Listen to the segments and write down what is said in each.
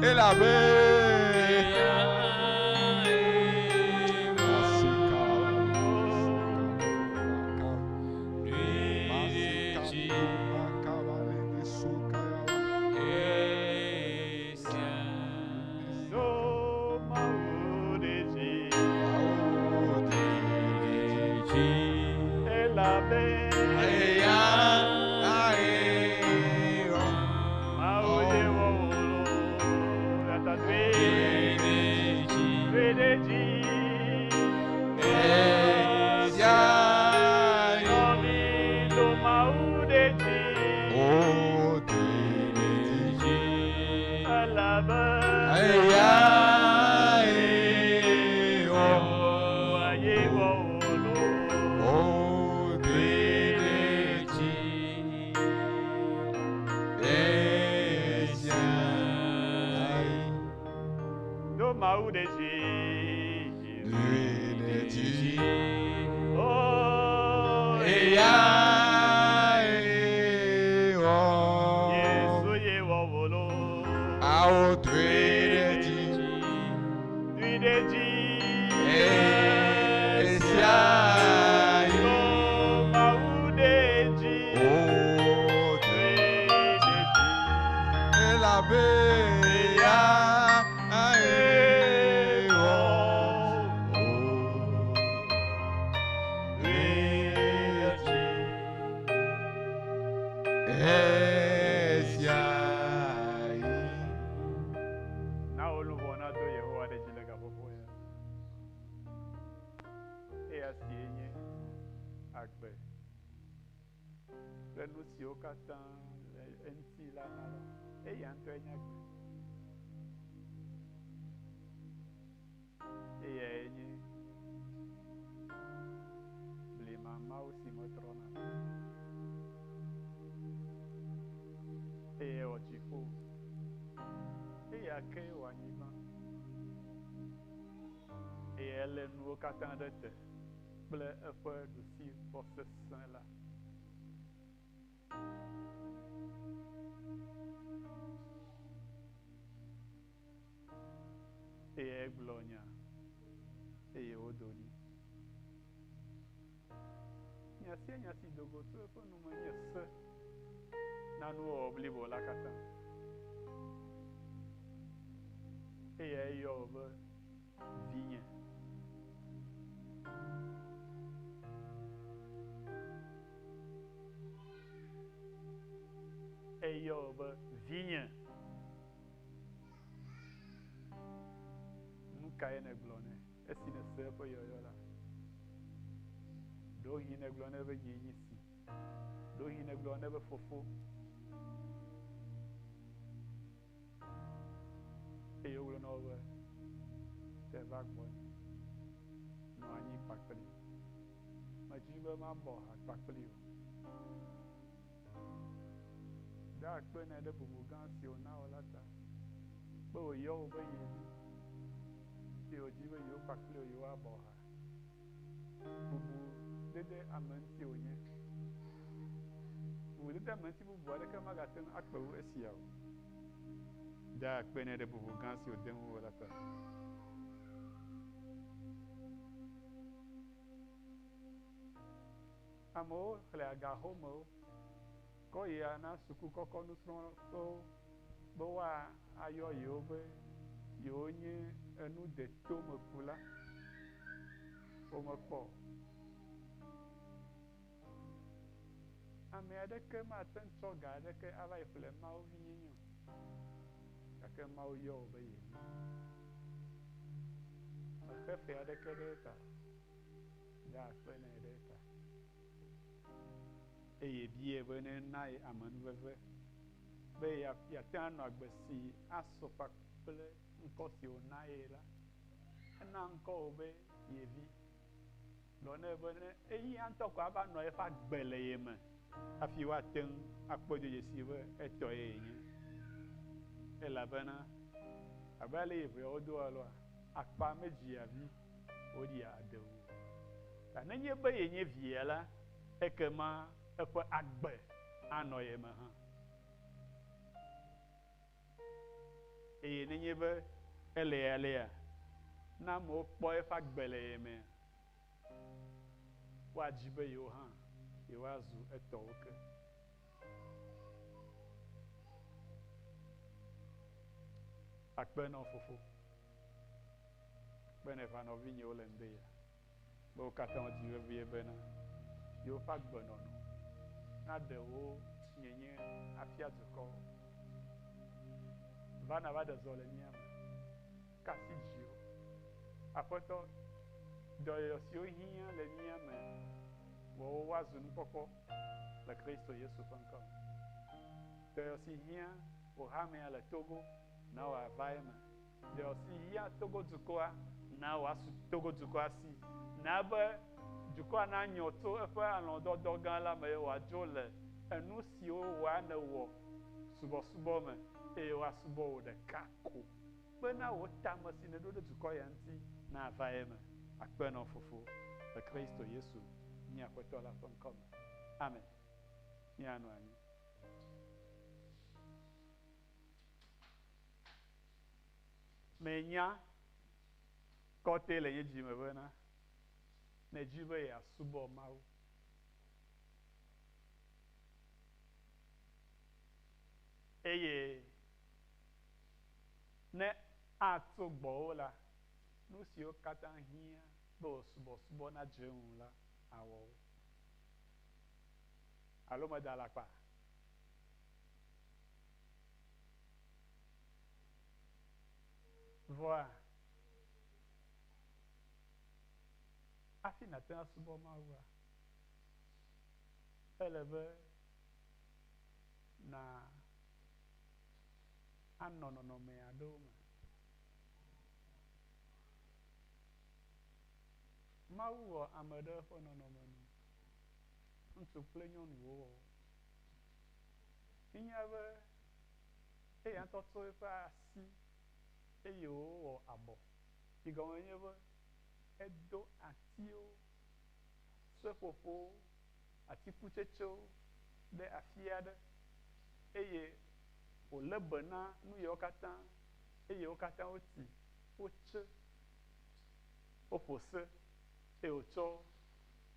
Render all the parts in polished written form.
Elabe. Katã ɖe te kple eƒe ɖusibɔ sesẽ la. Eye egblɔ nya eye wodo ɖi. Nya sia nya si do go tso eƒe nu me nye se na nuwɔwɔ blibo la katã. Eye eyɔ wò be vinye. Eyɔ wò be vinye. Nu kae nègblɔ nɛ esi nèse eƒe yɔyɔ la? Ɖewohĩ nègblɔ nɛ be nyee nye si. Ɖewohĩ nègblɔ nɛ be fofo. Eye wogblɔ na wo be, te va gbɔnye, nɔ anyi kpakpli. Medi be mabɔ ha kpakpli o. Da akpe nɛ ɖe bubu gã si wòna wò la ta, be wòyɔ wò be ye vi, eye wòdi be yewo kpakpli wò yewoabɔ ha. Bubu dede ame ŋuti wònye. Bubu dede ame ŋuti bubu aɖeke magate ŋu akpe wu esia o. Da akpe nɛ ɖe bubu gã si wòde ŋuwò la ta. Amewo xlẽa gaxɔmewo kɔ yia na suku kɔkɔ nusrɔ̃ƒewo be woayɔ yewo be yewonye enudetomekula. Womekpɔ o. Ame aɖeke mate ŋu tsɔ ga aɖeke ava yi ƒle Mawu vinyenye o. Gake Mawu yɔ wò be ye vi. Mexe fe aɖeke ɖe eta o. Da akpe nɛ ɖe eta. Eye biae be nena ye amenuveve be yeate ŋu anɔ agbe si asɔ kpakple ŋkɔ si wòna ye la. Ena ŋkɔ wò be ye vi. Gblɔ nɛ be ne eya ŋutɔ ko ava nɔ eƒe agbe le ye me hafi woate ŋu akpɔe do dzesi be etɔe yenye. Elabena abe ale yi ʋeawo doa aloa, akpa medzia vi woɖia adewu. Ta nenye be yenye via la, ekema eƒe agbe anɔ ye me hã. Eye nenye be ele alea, ne amewo kpɔ eƒe agbe le ye mea, woadzi be yewo hã yewoazu etɔwo ke. Akpe nɔ fofo. Akpe ne va nɔvinyewo le ŋde ya. Be wo katã wodi vevie bena yewoƒe agbenɔnɔ naɖe wo nyenye afia dukɔwo. Va nava ɖe zɔ le mía me. Ka asi dziwò. Aƒetɔ, dɔyɔyɔ siwo hiã le mía me wɔ wo woazu nukpɔkpɔ le Kristo Yesu ƒe ŋkɔ me. Dɔyɔyɔ si hiã wò hamea le Togo na wòava eme. Dɔyɔyɔ si hiã Togo dukɔa na wòasu Togo dukɔa si. Na be dukɔa nanyɔ tso eƒe alɔ̃dɔdɔ gã la me eye wòadzo le enu siwo wòa nèwɔ subɔsubɔ me eye woasubɔ wò ɖeka ko. Kpena wò tame si nèɖo ɖe dukɔ ya ŋuti nava eme. Akpe nɔ Fofo le Kristo Yesu mía Aƒetɔ la ƒe ŋkɔ me. Amen. Míanɔ anyi. Menya kɔtɛ le nye dzi me bena nèdi be yeasubɔ Mawu. Eye Ne atso gbɔwò la, nu siwo katã hiã be wò subɔsubɔ nadze eŋu la, awɔ wo. Alo meda alakpa? Vɔa, hafi nàte ŋu asubɔ Mawua, ele be na anɔ nɔnɔme aɖewo me. Mawu wɔ ame ɖe eƒe nɔnɔme nu. Ŋutsu kple nyɔnu wòwɔ wo. Míenya be eya ŋutɔ tsɔ eƒe asi eye wòwɔ abɔ. Si gɔme nye be edo atiwo, seƒoƒowo, atikutsetsewo ɖe afi aɖe eye wòlé be na nu yawo katã eye wo katã woti, wotse, woƒo se eye wòtsɔ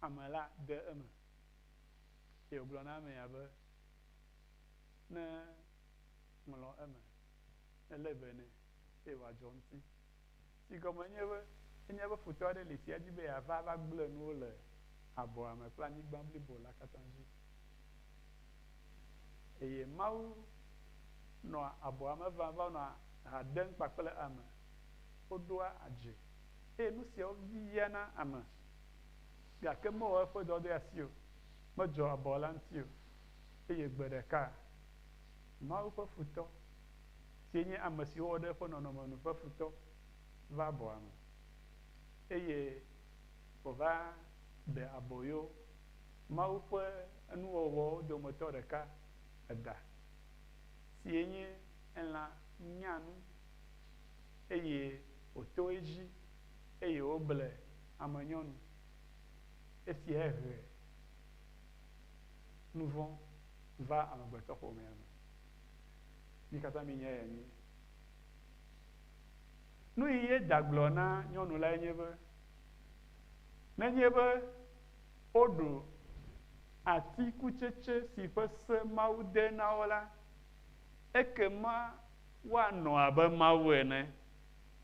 ame la de eme. Eye wògblɔ na amea be ne ŋlɔ eme, nelé be nɛ eye wòadzɔ ŋuti. Si gɔme nye be enya be futɔ aɖe li si adi be yeava ava gblẽ nuwo le abɔa me kple anyigba blibo la katã dzi. Eye Mawu nɔa abɔa me vam va nɔa ha dem kpakple ame. Woɖoa adze eye nu siawo vivia na ame. Gake mewɔ eƒe dɔdeasi o, medzɔ abɔ la ŋuti o. Eye gbe ɖeka Mawu ƒe futɔ, si nye ame si wowɔ ɖe eƒe nɔnɔme nu ƒe futɔ, va abɔa me eye wòva ɖe aboyo Mawu ƒe nuwɔwɔwo dometɔ ɖeka, eda, sie nye elã nyanu, eye wòto edzi eye wòble ame nyɔnu. Esia he nuvɔ̃ va amegbetɔƒomea me. Mí katã míenya eya nyuie. Nu yi ye da gblɔ na nyɔnu lae nye be, nenye be woɖu atikutsetse si ƒe se Mawu de na wo la, ekema woanɔ abe Mawu ene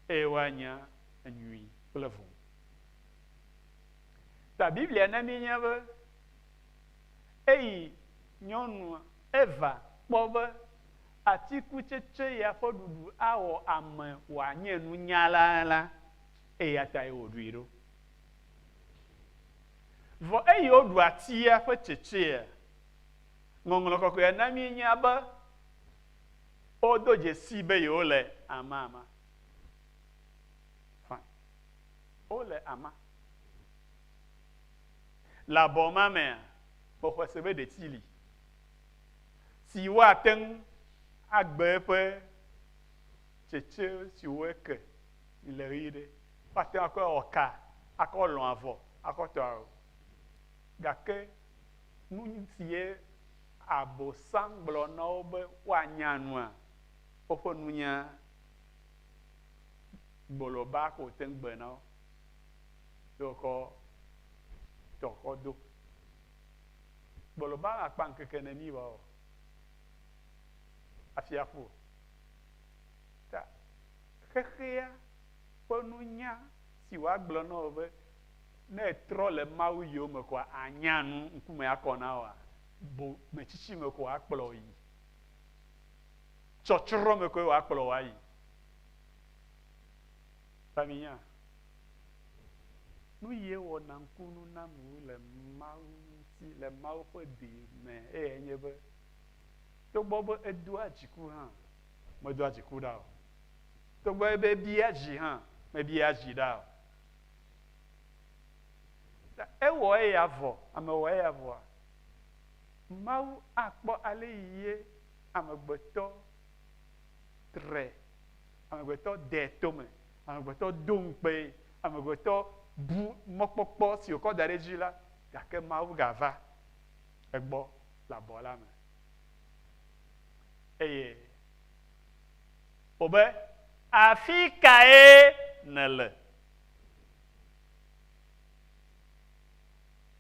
eye woanya nyui kple vɔ̃. Ta Biblia na míenya be eyi nyɔnua Eva kpɔ be atikutsetse ya ƒe ɖuɖu awɔ ame wòanye nunyala la, eya tae wòɖui ɖo. Vɔ eyi woɖu atia ƒe tsetsea, Ŋɔŋlɔ Kɔkɔea na míenya be wodo dzesi be yewole amama. Fine. Wole ama. Le abɔ ma mea, mexɔe se be ɖeti li si woate ŋu agbe eƒe tsetse siwo eke le ɣi ɖe. Woate ŋu akɔe wɔ ka, akɔ lɔ̃ avɔ, akɔ tɔ awu. Gake nu si ye Abosam gblɔ na wo be woanya nua, woƒe nunya Gboloba ko wòte ŋu gbe na wo. Ye wòkɔ tɔ kɔ do. Gboloba akpa ŋkeke neni wòawɔ hafi aƒu o. Ta xexea ƒe nunya si woagblɔ na wò be ne ètrɔ le Mawu yome koa, ànya nu ŋkume akɔ na wòa, bometsitsi me ko wòakplɔ wò yi. Tsɔtsrɔ̃ me koe wòakplɔ wò ayi. Ta minya, nu ye wɔna ŋkunu nam wu le Mawu ŋuti, le Mawu ƒe dee me eyae nye be, togbɔ be edoa dziku hã, medoa dziku ɖa o. Togbɔ be ebia dzi hã, mebia dzi ɖa o. Ta ewɔ eya vɔ, ame wɔ eya vɔa, Mawu akpɔ ale yi ye amegbetɔ tre, amegbetɔ de tome, amegbetɔ do ŋukpee, amegbetɔ bu mɔkpɔkpɔ si wòkɔ da ɖe edzi la, gake Mawu gava egbɔ le abɔ la me. Eye wòbe, Afi kae nèle?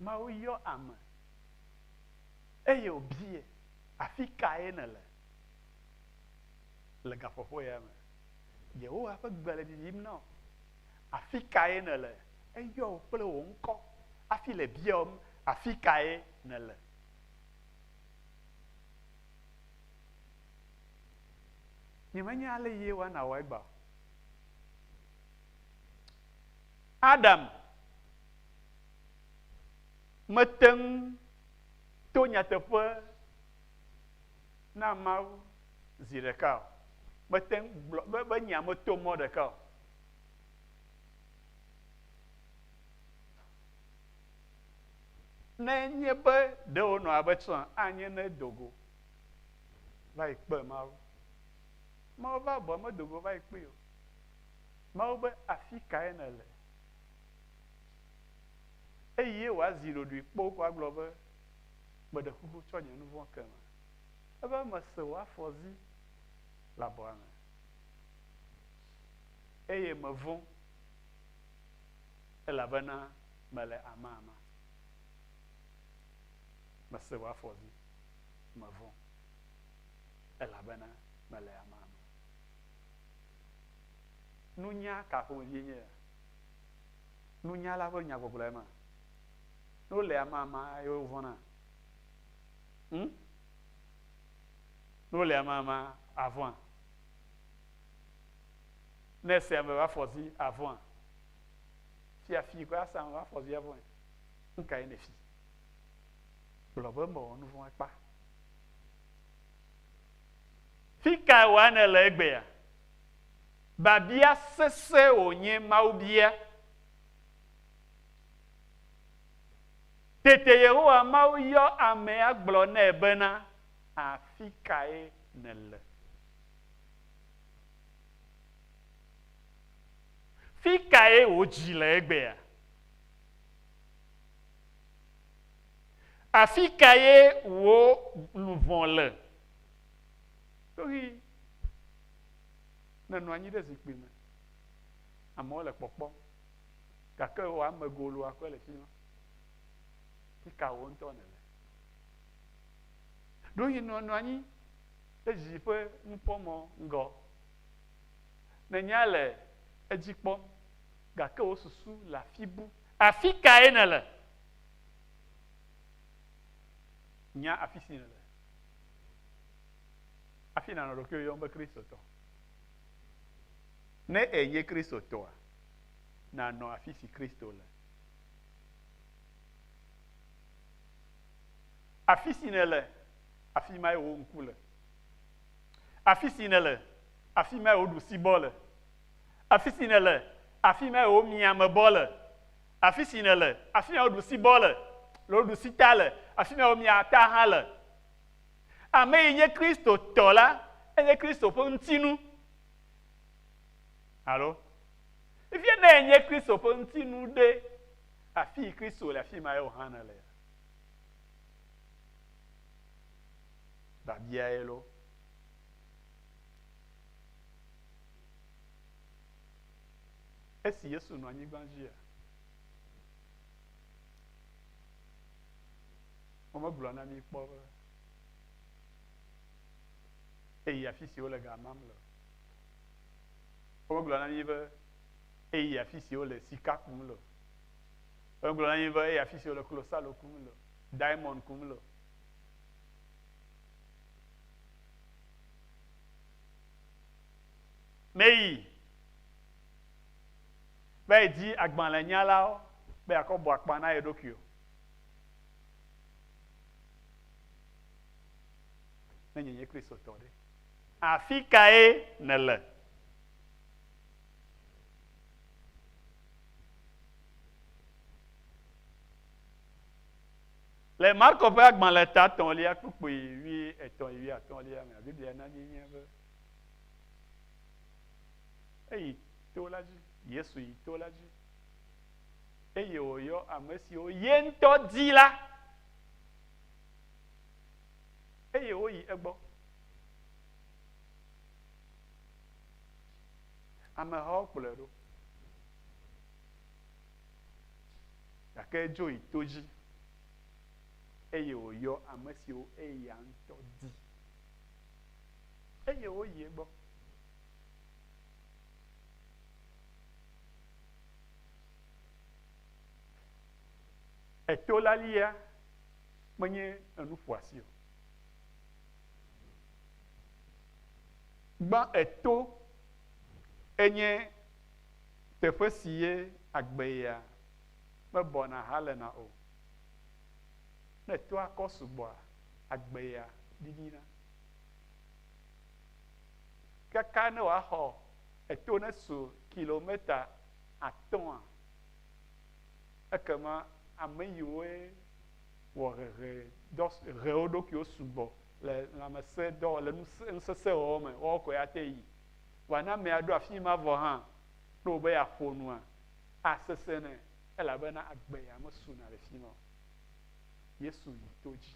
Mawu yɔ ame eye wòbie, Afi kae nèle? Le gaƒoƒo ya me, Yehowa ƒe gbe le ɖiɖim na wò. Afi kae nèle? Eyɔ wò kple wò ŋkɔ hafi le biawòm, Afi kae nèle? Nyemenya ale ye woana wɔ egbea o. Adam mete ŋu to nyateƒe na Mawu zi ɖeka o. Mete ŋu gblɔ be, be nya meto mɔ ɖeka o. Ne nye be ɖe wònɔ abe tsã, anye ne edo go va yi kpe Mawu. Mawu va bɔ medo go va yi kpee o. Mawu be, afi kae nèle? Eye wòazi ɖoɖoe kpoo ko agblɔ be, meɖe kuku tsɔ nye nu vɔ̃ ke me. Ebe mese wò afɔzi le abɔa me eye mevɔ̃ elabena mele amama. Mese wò afɔzi, mevɔ̃ elabena mele amama. Nunya ka ƒomevie nye ya? Nunyala ƒe nyagbɔgblɔe ma. Ne wole amama ye wovɔ̃na. Hm? Ne wole amama avɔ̃a. Ne ese ame ƒe afɔzi avɔ̃a. Fiafi koe ase ame ƒe afɔzi avɔ̃e. Nu kae nèfi? Gblɔ be mewɔ nu vɔ̃ akpa. Fi kae wòa nèle egbea? Biabia sesẽ wònye Mawu bia. Tete Yehowa Mawu yɔ amea gblɔ nɛ bena, Afi kae nèle? Fi kae wò dzi le egbea? Afi kae wò luʋɔ le? Toɣi nènɔ anyi ɖe zikpui me, amewo le kpɔkpɔm, gake wò amegoloa koe le fi ma. Fi ka wò ŋutɔ nèle? Ɖoɣi nènɔ anyi ɖe zi ƒe nukpɔmɔ ŋgɔ, nènya le edzi kpɔm, gake wò susu le afi bu. Afi kae nèle? Nya afi si nèle. Hafi nànɔ ɖokuiwò yɔm be Kristotɔ. Ne ènye Kristotɔa, nànɔ afi si Kristo le. Afi si nèle, afi mae wò ŋku le. Afi si nèle, afi mae wò ɖusibɔ le. Afi si nèle, afi mae wò miamebɔ le. Afi si nèle, afi mae wò ɖusibɔ le, le wò ɖusita le, afi mae wò miata hã le. Ame yi nye Kristo tɔ la, enye Kristo ƒe ŋutinu. Alo? Fifia ne enye Kristo ƒe ŋutinu ɖe, afi yi Kristo le afi ma ye wò hã nèle. Biabiae lo. Esi Yesu nɔ anyigba dzia, womegblɔ na mí kpɔ be eyi afi si wole ga mam le o. Womegblɔ na mí be eyi afi si wole sika kum le o. Womegblɔ na mí be eyi afi si wole klosalo kum le o, diamond kum le o. Meyi be yedi agbalẽnyalawo be yeakɔ bɔ akpa na ye ɖokui o. Ne nye nye Kristotɔ ɖe, afi kae nèle? Le Marko ƒe agbalẽ ta etɔ̃lia kpukpui wuietɔ̃ yi wuiatɔ̃lia mea, Biblia na míenya be eyi to la dzi, Yesu yi to la dzi eye wòyɔ ame siwo ye ŋutɔ di la eye woyi egbɔ. Amehawo kplɔe ɖo. Gake edzo yi to dzi eye wòyɔ ame siwo eya ŋutɔ di eye woyi egbɔ. Eto la lia menye enu ƒoasi o. Gbã eto enye teƒe si ye agbe ya mebɔna halena o. Ne toa kɔ sugbɔa, agbe ya ɖiɖina. Kaka ne wòaxɔ eto ne su kilometa atɔ̃a, ekema ame yiwoe wɔ hehe dɔ he wo ɖokuiwo sugbɔ le lãmesẽ dɔ le nusese wɔwɔ me, woawo koe ate yi. Vɔa ne amea ɖo afi ma vɔ hã, ne wòbe yeaƒo nua, asesẽ nɛ elabena agbe ya mesuna le fi ma o. Yesu yi to dzi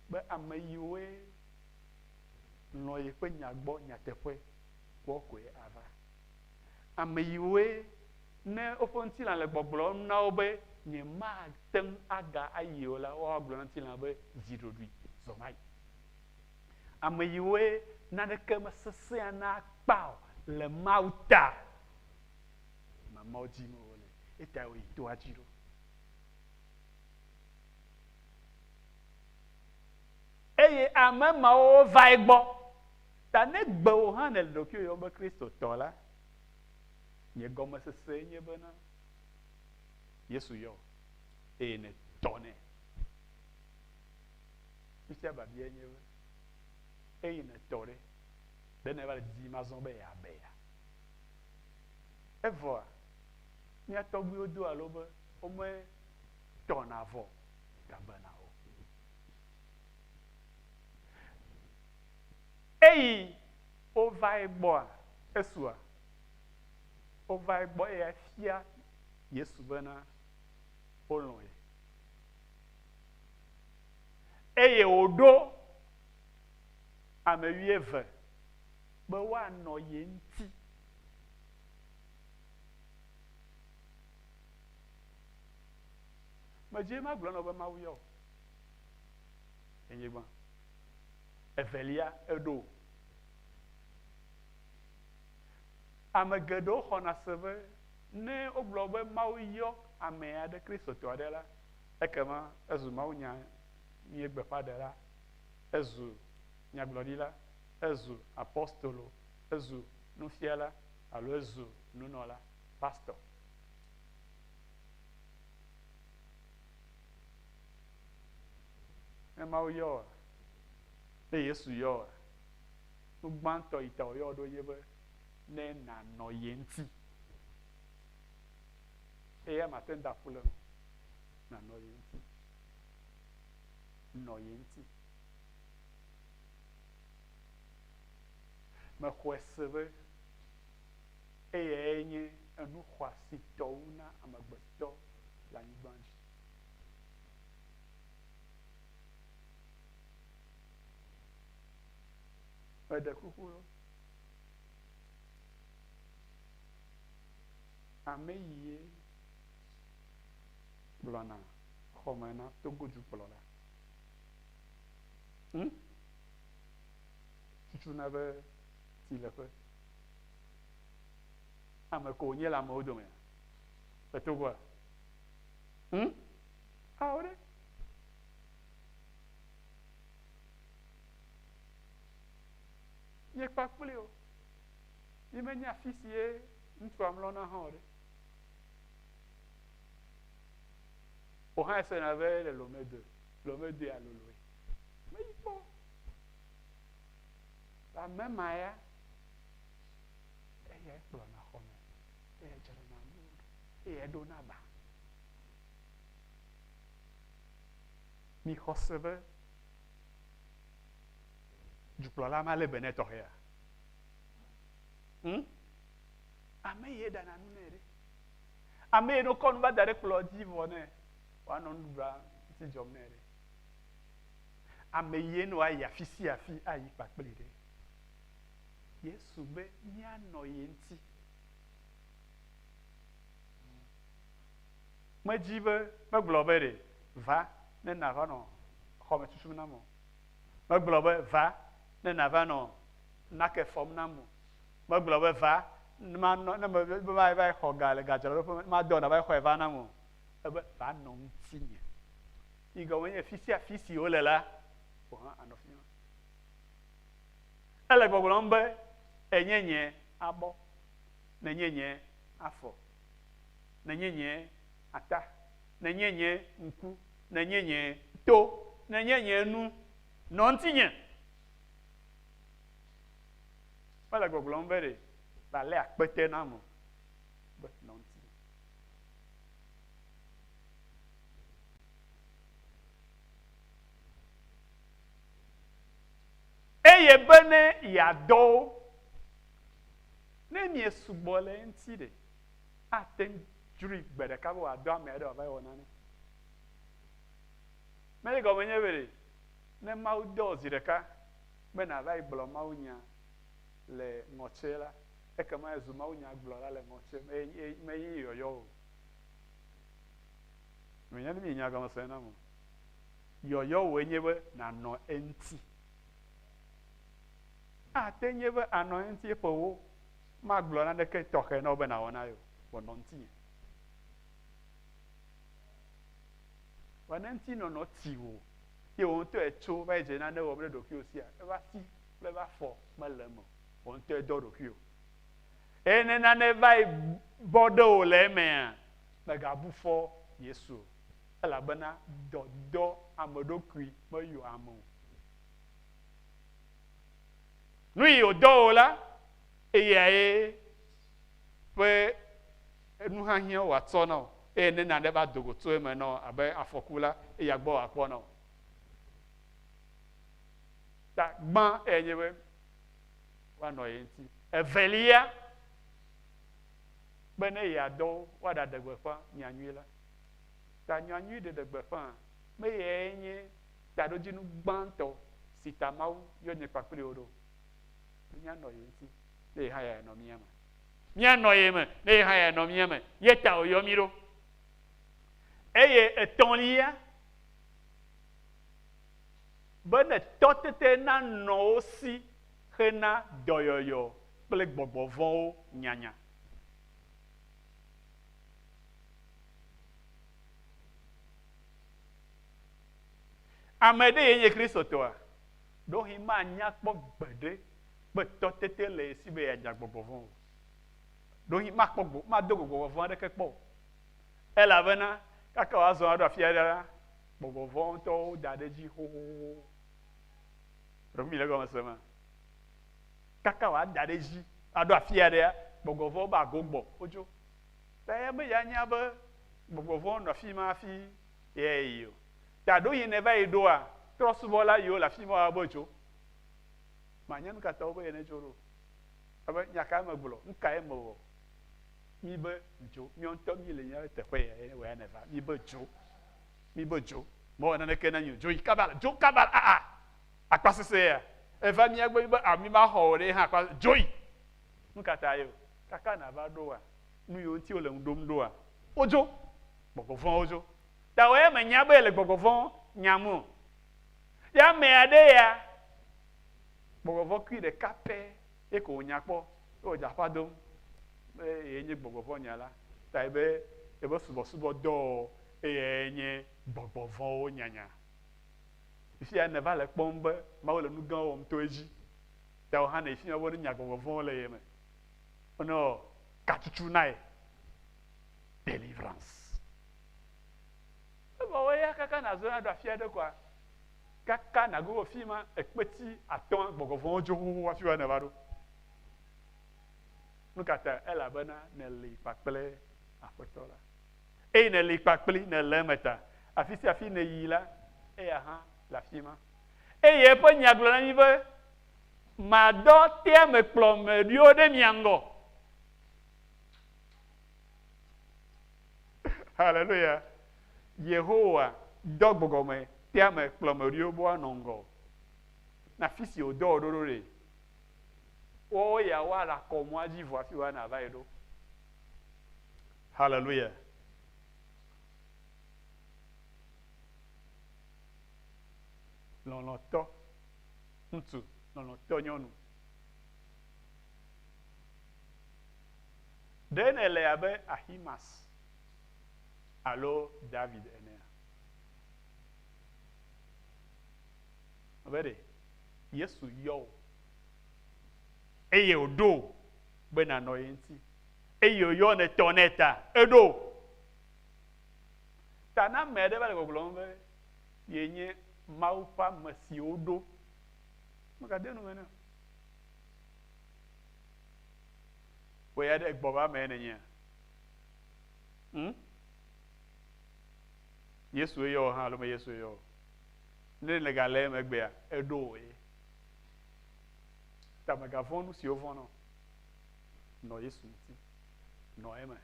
be ame yiwoe lɔ̃ yeƒe nya gbɔ nyateƒe woawo koe ava. Ame yiwoe ne woƒe ŋutilã le gbɔgblɔm na wo be nyemate ŋu aga ayi o la, woagblɔ na ŋutilã be zi ɖoɖoe, zɔ mayi. Ame yiwoe naneke mesesẽa na akpa o le Mawu ta. Mamawo dim wole, etae woyi toa dzi ɖo. Eye ame mawo va egbɔ. Ta ne gbe wò hã nèle ɖokuiwò yɔm be Kristotɔ la, nye gɔmesesee nye bena Yesu yɔ wò eye nètɔ nɛ. Fifia biabiae nye be, eye nètɔ ɖe, ɖe nèva le didim azɔ be yeabea? Evɔa, mía tɔgbuiwo do alo be wometɔna vɔ gabena o. Eyi wova egbɔa, esua, wova egbɔ eye efia Yesu bena wolɔ̃ ye. Eye wòɖo ame wuieve be woanɔ ye ŋuti. Medze magblɔ na wò be Mawu yɔ o. Enye gbã. Evelia, eɖo wò. Ame geɖewo xɔna se be ne wogblɔ be Mawu yɔ ame aɖe, Kristotɔ aɖe la, ekema ezu mawunya nyui gbeƒãɖela, ezu nyagblɔɖila, ezu apostolo, ezu nufiala alo ezu nunɔla, pastor. Ne Mawu yɔ wòa, ne Yesu yɔ wòa, nu gbãtɔ yi ta wòyɔ wò ɖo nye be ne nànɔ ye ŋuti. Eya mate ŋu da ƒu le eme o. Nànɔ ye ŋuti. Nɔ ye ŋuti. Mexɔe se be eyae nye enu xɔasitɔ wu na amegbetɔ le anyigba dzi. Meɖe kuku loo. Ame yie kplɔna xɔme na Togo-dukplɔla. Hm? Tutu na be tsileƒe. Ame ko wònye le amewo domea? Le Togoa? Hm? Ao ɖe. Míekpa kpli o. Mímenya afi sie ŋutsua mlɔna hã o ɖe. Wò hã esena be le Lomé 2. Lomé 2 ya loloe. Meyi kpɔ. Ame ma ya, eyae kplɔna xɔ me, eyae dzrana nu ɖo, eyae ɖona ba. Mixɔ se be dukplɔla ma lé be nɛ tɔxɛa? Hm? Ame ye ɖana nu nɛ ɖe. Ame ye nokɔ nu va da ɖe kplɔ dzi vɔ nɛ, wòanɔ nuɖuɖua ŋuti dzɔm nɛ ɖe. Ame ye ne wòayi afi sia afi ayi kpakpli ɖe. Yesu be míanɔ ye ŋuti. Medzi be megblɔ be ɖe va ne nàva nɔ xɔme tutum nam o. Megblɔ be va ne nàva nɔ nake fɔm nam o. Megblɔ be va ne manɔ ne me be mava xɔ ga le gadzraɖoƒe madɔ nàva xɔe va nam o. Ebe va nɔ ŋutinye. Yi gɔme nye fi sia fi si wole la, wò hã ànɔ fi ma. Ele gbɔgblɔm be enye nye abɔ, nenye nye afɔ, nenye nye ata, nenye nye ŋku, nenye nye to, nenye nye nu, nɔ ŋutinye. Mele gbɔgblɔm be ɖe va lé akpete nam o, be nɔ ŋutinye. Eye be ne yeadɔ wo, ne miesugbɔ le eŋuti ɖe, ate ŋu dzroe gbe ɖeka be wòadɔ ame aɖe wòava wɔ nane. Menye gɔme nye be ɖe, ne Mawu dɔ wò zi ɖeka be nàva yi gblɔ mawunya le ŋɔtse la, ekema ezu mawunyagblɔla le ŋɔtse, menye yɔyɔ o. Menya ne mienya gɔmesese nam o. Yɔyɔ wòe nye be nànɔ eŋuti. Ate nye be ànɔ eŋuti eƒe wo magblɔ naneke tɔxɛ na wò be nàwɔ na ye o, vɔ nɔ ŋutinye. Vɔ ne ŋutinɔnɔ ti wò ye wò ŋutɔ ètso va yi dze nane wɔm ɖe ɖokuiwò sia, eƒe asi kple eƒe afɔ mele eme o, wò ŋutɔe dɔ ɖokuiwò. Eye ne nane va yi bɔ ɖe wò le emea, mègabu fɔ Yesu o, elabena dɔdɔ ame ɖokui meyɔa ame o. Nu yi wòdɔ wò la, eyae ƒe nuhiahiã wòatsɔ na wò, eye ne nane va do go tso eme na wò abe afɔku la, eya gbɔ wòakpɔ na wò. Ta gbã eyae nye be woanɔ ye ŋuti. Evelia, be ne yeadɔ wo woaɖaɖe gbeƒã nyanyui la. Ta nyanyui ɖeɖe gbeƒã meyae nye taɖodzinu gbãtɔ si ta Mawu yɔ nye kpakpli wò ɖo. Be míanɔ ye ŋuti ne ye hã yeanɔ mía me. Míanɔ ye me ne ye hã yeanɔ mía me. Ye ta wòyɔ mí ɖo. Eye etɔ̃lia, be ne tɔtete nanɔ wo si hena dɔyɔyɔ kple gbɔgbɔ vɔ̃wo nyanya. Ame ɖe ye nye Kristotɔa? Ɖewohĩ manya kpɔ gbeɖe be tɔtete le ye si be yeanya gbɔgbɔ vɔ̃ o. Ɖewohĩ makpɔ gbɔ, mado go gbɔgbɔ vɔ̃ aɖeke kpɔ o. Elabena kaka wòazɔ aɖo afi aɖe la, gbɔgbɔ vɔ̃ ŋutɔwo da ɖe edzi xoxoxo. Ɖe mi le gɔme sema? Kaka wòada ɖe edzi aɖo afi aɖea, gbɔgbɔ vɔ̃wo be ago gbɔ wodzo. Ta eya be yeanya be gbɔgbɔ vɔ̃wo nɔ afi ma hafi yeayi o. Ta ɖewohĩ ne va yi ɖoa, trɔ̃subɔla yiwo le afi ma wobe dzo. Manya nu ka ta wobe yenedzo ɖo. Ebe nya kae megblɔ? Nu kae mewɔ? Míbe dzo. Míawo ŋutɔ míle míaƒe teƒe ya ye wɔ ya neva. Míbe dzo. Míbe dzo. Mewɔ naneke na mí o. Dzo yi kaba, dzo kaba aa. Akpa sesẽ ya. Eva mía gbɔ míbe a mímaxɔ wò ɖe hã akpa dzo yi. Nu ka ta ye o? Kaka nàva ɖoa, Nu yiwo ŋuti wole ŋu ɖom ɖoa, wodzo. Gbɔgbɔ vɔ̃wo dzo. Ta wò ya mènya be yele gbɔgbɔ vɔ̃ nyam o. Ya ame aɖe ya, gbɔgbɔ vɔ̃ kui ɖeka pɛ ye ko wònya kpɔ ye wòdze aƒa dom be yee nye gbɔgbɔ vɔ̃ nyala. Ta ye be yeƒe subɔsubɔdɔ eyae nye gbɔgbɔ vɔ̃wo nyanya. Fifia nèva le ekpɔm be Mawu le nu gãwo wɔm to edzi. Ta wò hã nèyi fi ma be wonya gbɔgbɔ vɔ̃wo le ye me. Wonɔ katutu na ye. Deliverance. Evɔ wò ya kaka nàzɔ aɖo afi aɖe koa, kaka nàgogo fi ma ekpeti atɔ̃a gbɔgbɔ vɔ̃wo dzo xoxo hafi woa nèva ɖo. Nu ka ta? Elabena nèli kpakple Aƒetɔ la. Eye nèli kpakpli, nèle eme ta. Afi sia afi nèyi la, eya hã le afi ma. Eye eƒe nya gblɔ na mí be, Madɔ teamekplɔmeɖiwo ɖe mia ŋgɔ. Haleluya! Yehowa dɔ gbɔgbɔme teamekplɔmeɖiwo be woanɔ ŋgɔ. Na afi si wòdɔ wò ɖo ɖo ɖe, woawo ya woala kɔ mɔa dzi vɔ hafi woana va yi ɖo. Haleluya! Lɔlɔ̃tɔ ŋutsu, lɔlɔ̃tɔ nyɔnu. Ɖe nèle abe Ahimas alo David enea? Abe ɖe Yesu yɔ wò eye wòɖo wò be nànɔ ye ŋuti eye wòyɔ nètɔ nɛ ta, eɖo wò. Ta ne ame aɖe va le gbɔgblɔm be yenye Mawu ƒe ame si woɖo, mègade nu me nɛ o. Wò ya ɖe egbɔ be amee nènyea? Hm? Yesue yɔ wò hã alo me Yesue yɔ wò? Ne nègale eme egbea, eɖo wò ye. Ta mègavɔ̃ nu si wovɔ̃na o. Nɔ Yesu ŋuti. Nɔ eme.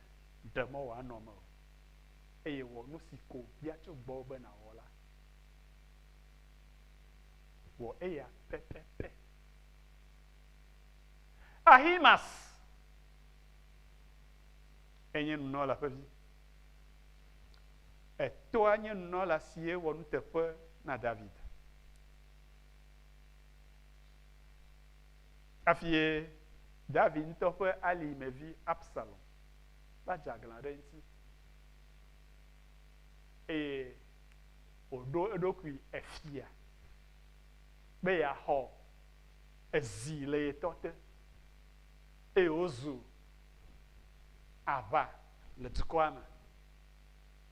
Ɖe mɔ wòanɔ mewò. Eye wɔ nu si ko wòbia tso gbɔwò be nàwɔ la. Wɔ eya pɛpɛpɛ. Ahimas enye nunɔla ƒe vi. Etɔa nye nunɔla sie wɔ nuteƒe na David. Hafi ye David ŋutɔ ƒe alimevi Absalom va dze aglã ɖe eŋuti eye wòɖo eɖokui efia be yeaxɔ ezi le ye tɔ te eye wòzu aʋa le dukɔa me.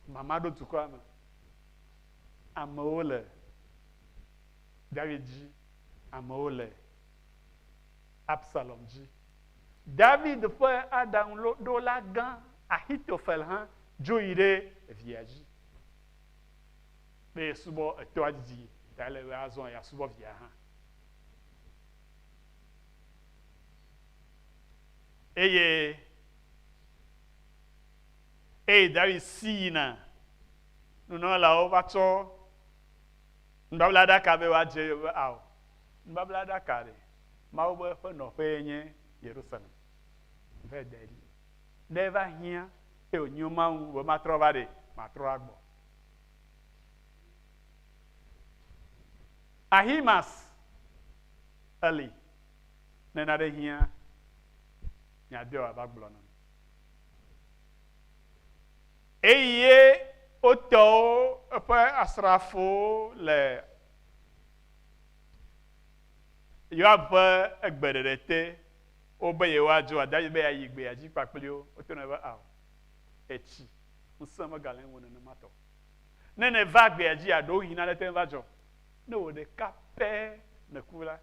Mama ɖo dukɔa me. Amewo le David dzi, amewo le Absalom dzi. David ƒe aɖaŋuɖola gã Ahitofel hã dzo yi ɖe via dzi be yesubɔ etɔa didi ta ele be azɔ yeasubɔ via hã. Eye eye David si yina, nunɔlawo va tsɔ nubablaɖaka be woadze be ao. Nubablaɖaka ɖe, Mawu be eƒe nɔƒee nye Yerusalem. Vɛ de ɖi. Ne eva hiã eye wònyo Mawu be matrɔ va ɖe, matrɔ agbɔ. Ahimas eli. Ne nane hiã, miade wòava gblɔ nam. Eye wotɔwo eƒe asrafowo le Yoab ƒe egbeɖeɖe te, wobe yewoadzo, David be yeayi gbea dzi kpakpli wo. Woto nɛ be, Ao, etsi, ŋusẽ megale ŋuwò nenema tɔ o. Ne nèva gbea dzia, ɖewohĩ nane te ŋu va dzɔ. Ne wò ɖeka pɛ nèku la,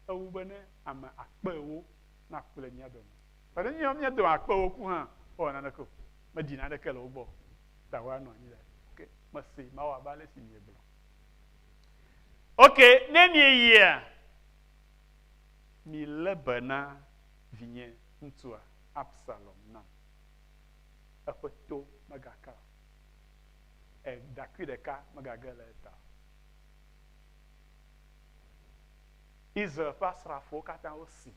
ewu be ne ame akpe ewo naku le mía dome. Vɔ ne míawo mía dome akpe ewo ku hã, wowɔ naneke o. Meɖi naneke le wo gbɔ o. Ta woanɔ anyi ɖe. Ok, mese mawɔ abe ale si miegblɔ. Ok, ne mieyia, milé be na vinye ŋutsua Absalom nam. Eƒe to megaka o. Eɖakui ɖeka megage le eta o. Israel ƒe asrafowo katã wosi.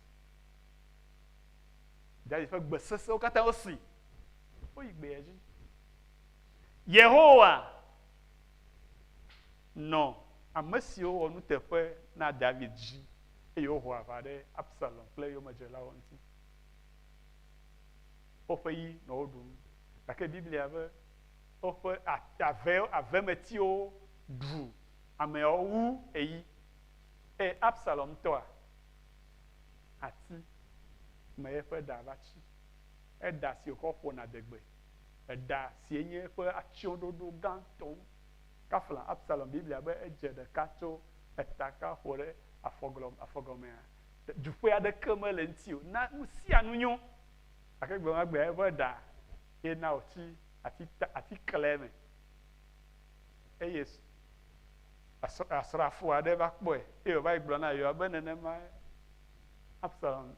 David ƒe gbe sesẽwo katã wosi. Woyi gbea dzi. Yehowa nɔ ame siwo wɔ nuteƒe na David dzi eye woho aʋa ɖe Absalom kple eyomedzelawo ŋuti. Woƒe yi nɔ wo ɖum. Gake Biblia be woƒe ave avemetiwo ɖu ameawo wu eyi. Eye Absalom ŋutɔa, ati me eƒe ɖa va tsi. Eɖa si wòkɔ ƒona adegbe. Eɖa sie nye eƒe atsyɔ̃ɖoɖo gãtɔ wu. Kafla Absalom Biblia be edze ɖeka tso eta ka ƒo ɖe afɔglɔ afɔgɔmea. Dzuƒe aɖeke mele eŋuti o. Na nu sia nu nyo. Gake gbe ma gbea eƒe ɖa ye na wòtsi ati ta atikle me. Eye asrafo aɖe va kpɔe eye wòva yi gblɔ na Yoab be nenemae Absalom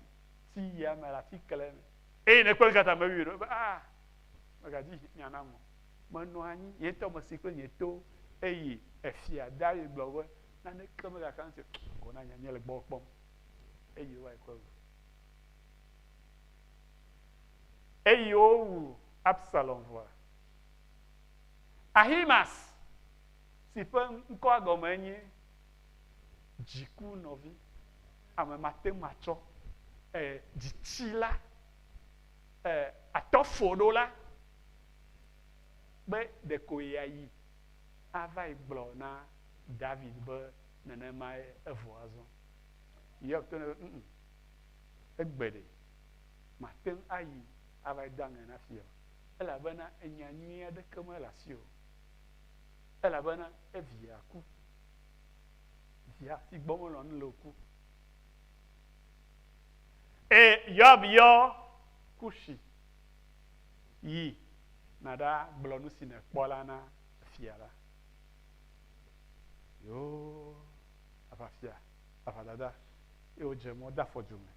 tsi yia me le atikle me. Eye nekpɔ nu ka ta mewui ɖo be ah megadzi nya nam o. Menɔ anyi nye ŋutɔ mesi kple nye to eye efia David gblɔ be naneke megaka ŋuti o. Ko na nya nye le gbɔwò kpɔm. Eye wova yi kɔe wu. Eye wowu Absalom vɔa, Ahimaas si ƒe ŋkɔa gɔme nye dziku nɔvi, ame mate ŋu atsɔ e, dzitsila, e, atɔfoɖola be ɖeko yeayi ava yi gblɔ na David be nenemae evɔ azɔ. Yoab to nɛ be, ŋ, egbe ɖe, mate ŋu ayi ava yi do aŋe na fia o, elabena enya nyui aɖeke mele asiwò o, elabena evia ku. Via si gbɔ melɔ̃ nu le o ku. Eye Yoab yɔ Kushi yi nàɖa gblɔ nu si nèkpɔ la na fia la. Yoo, aʋafia, aʋadada, eye wòdze mɔ de afɔ du me.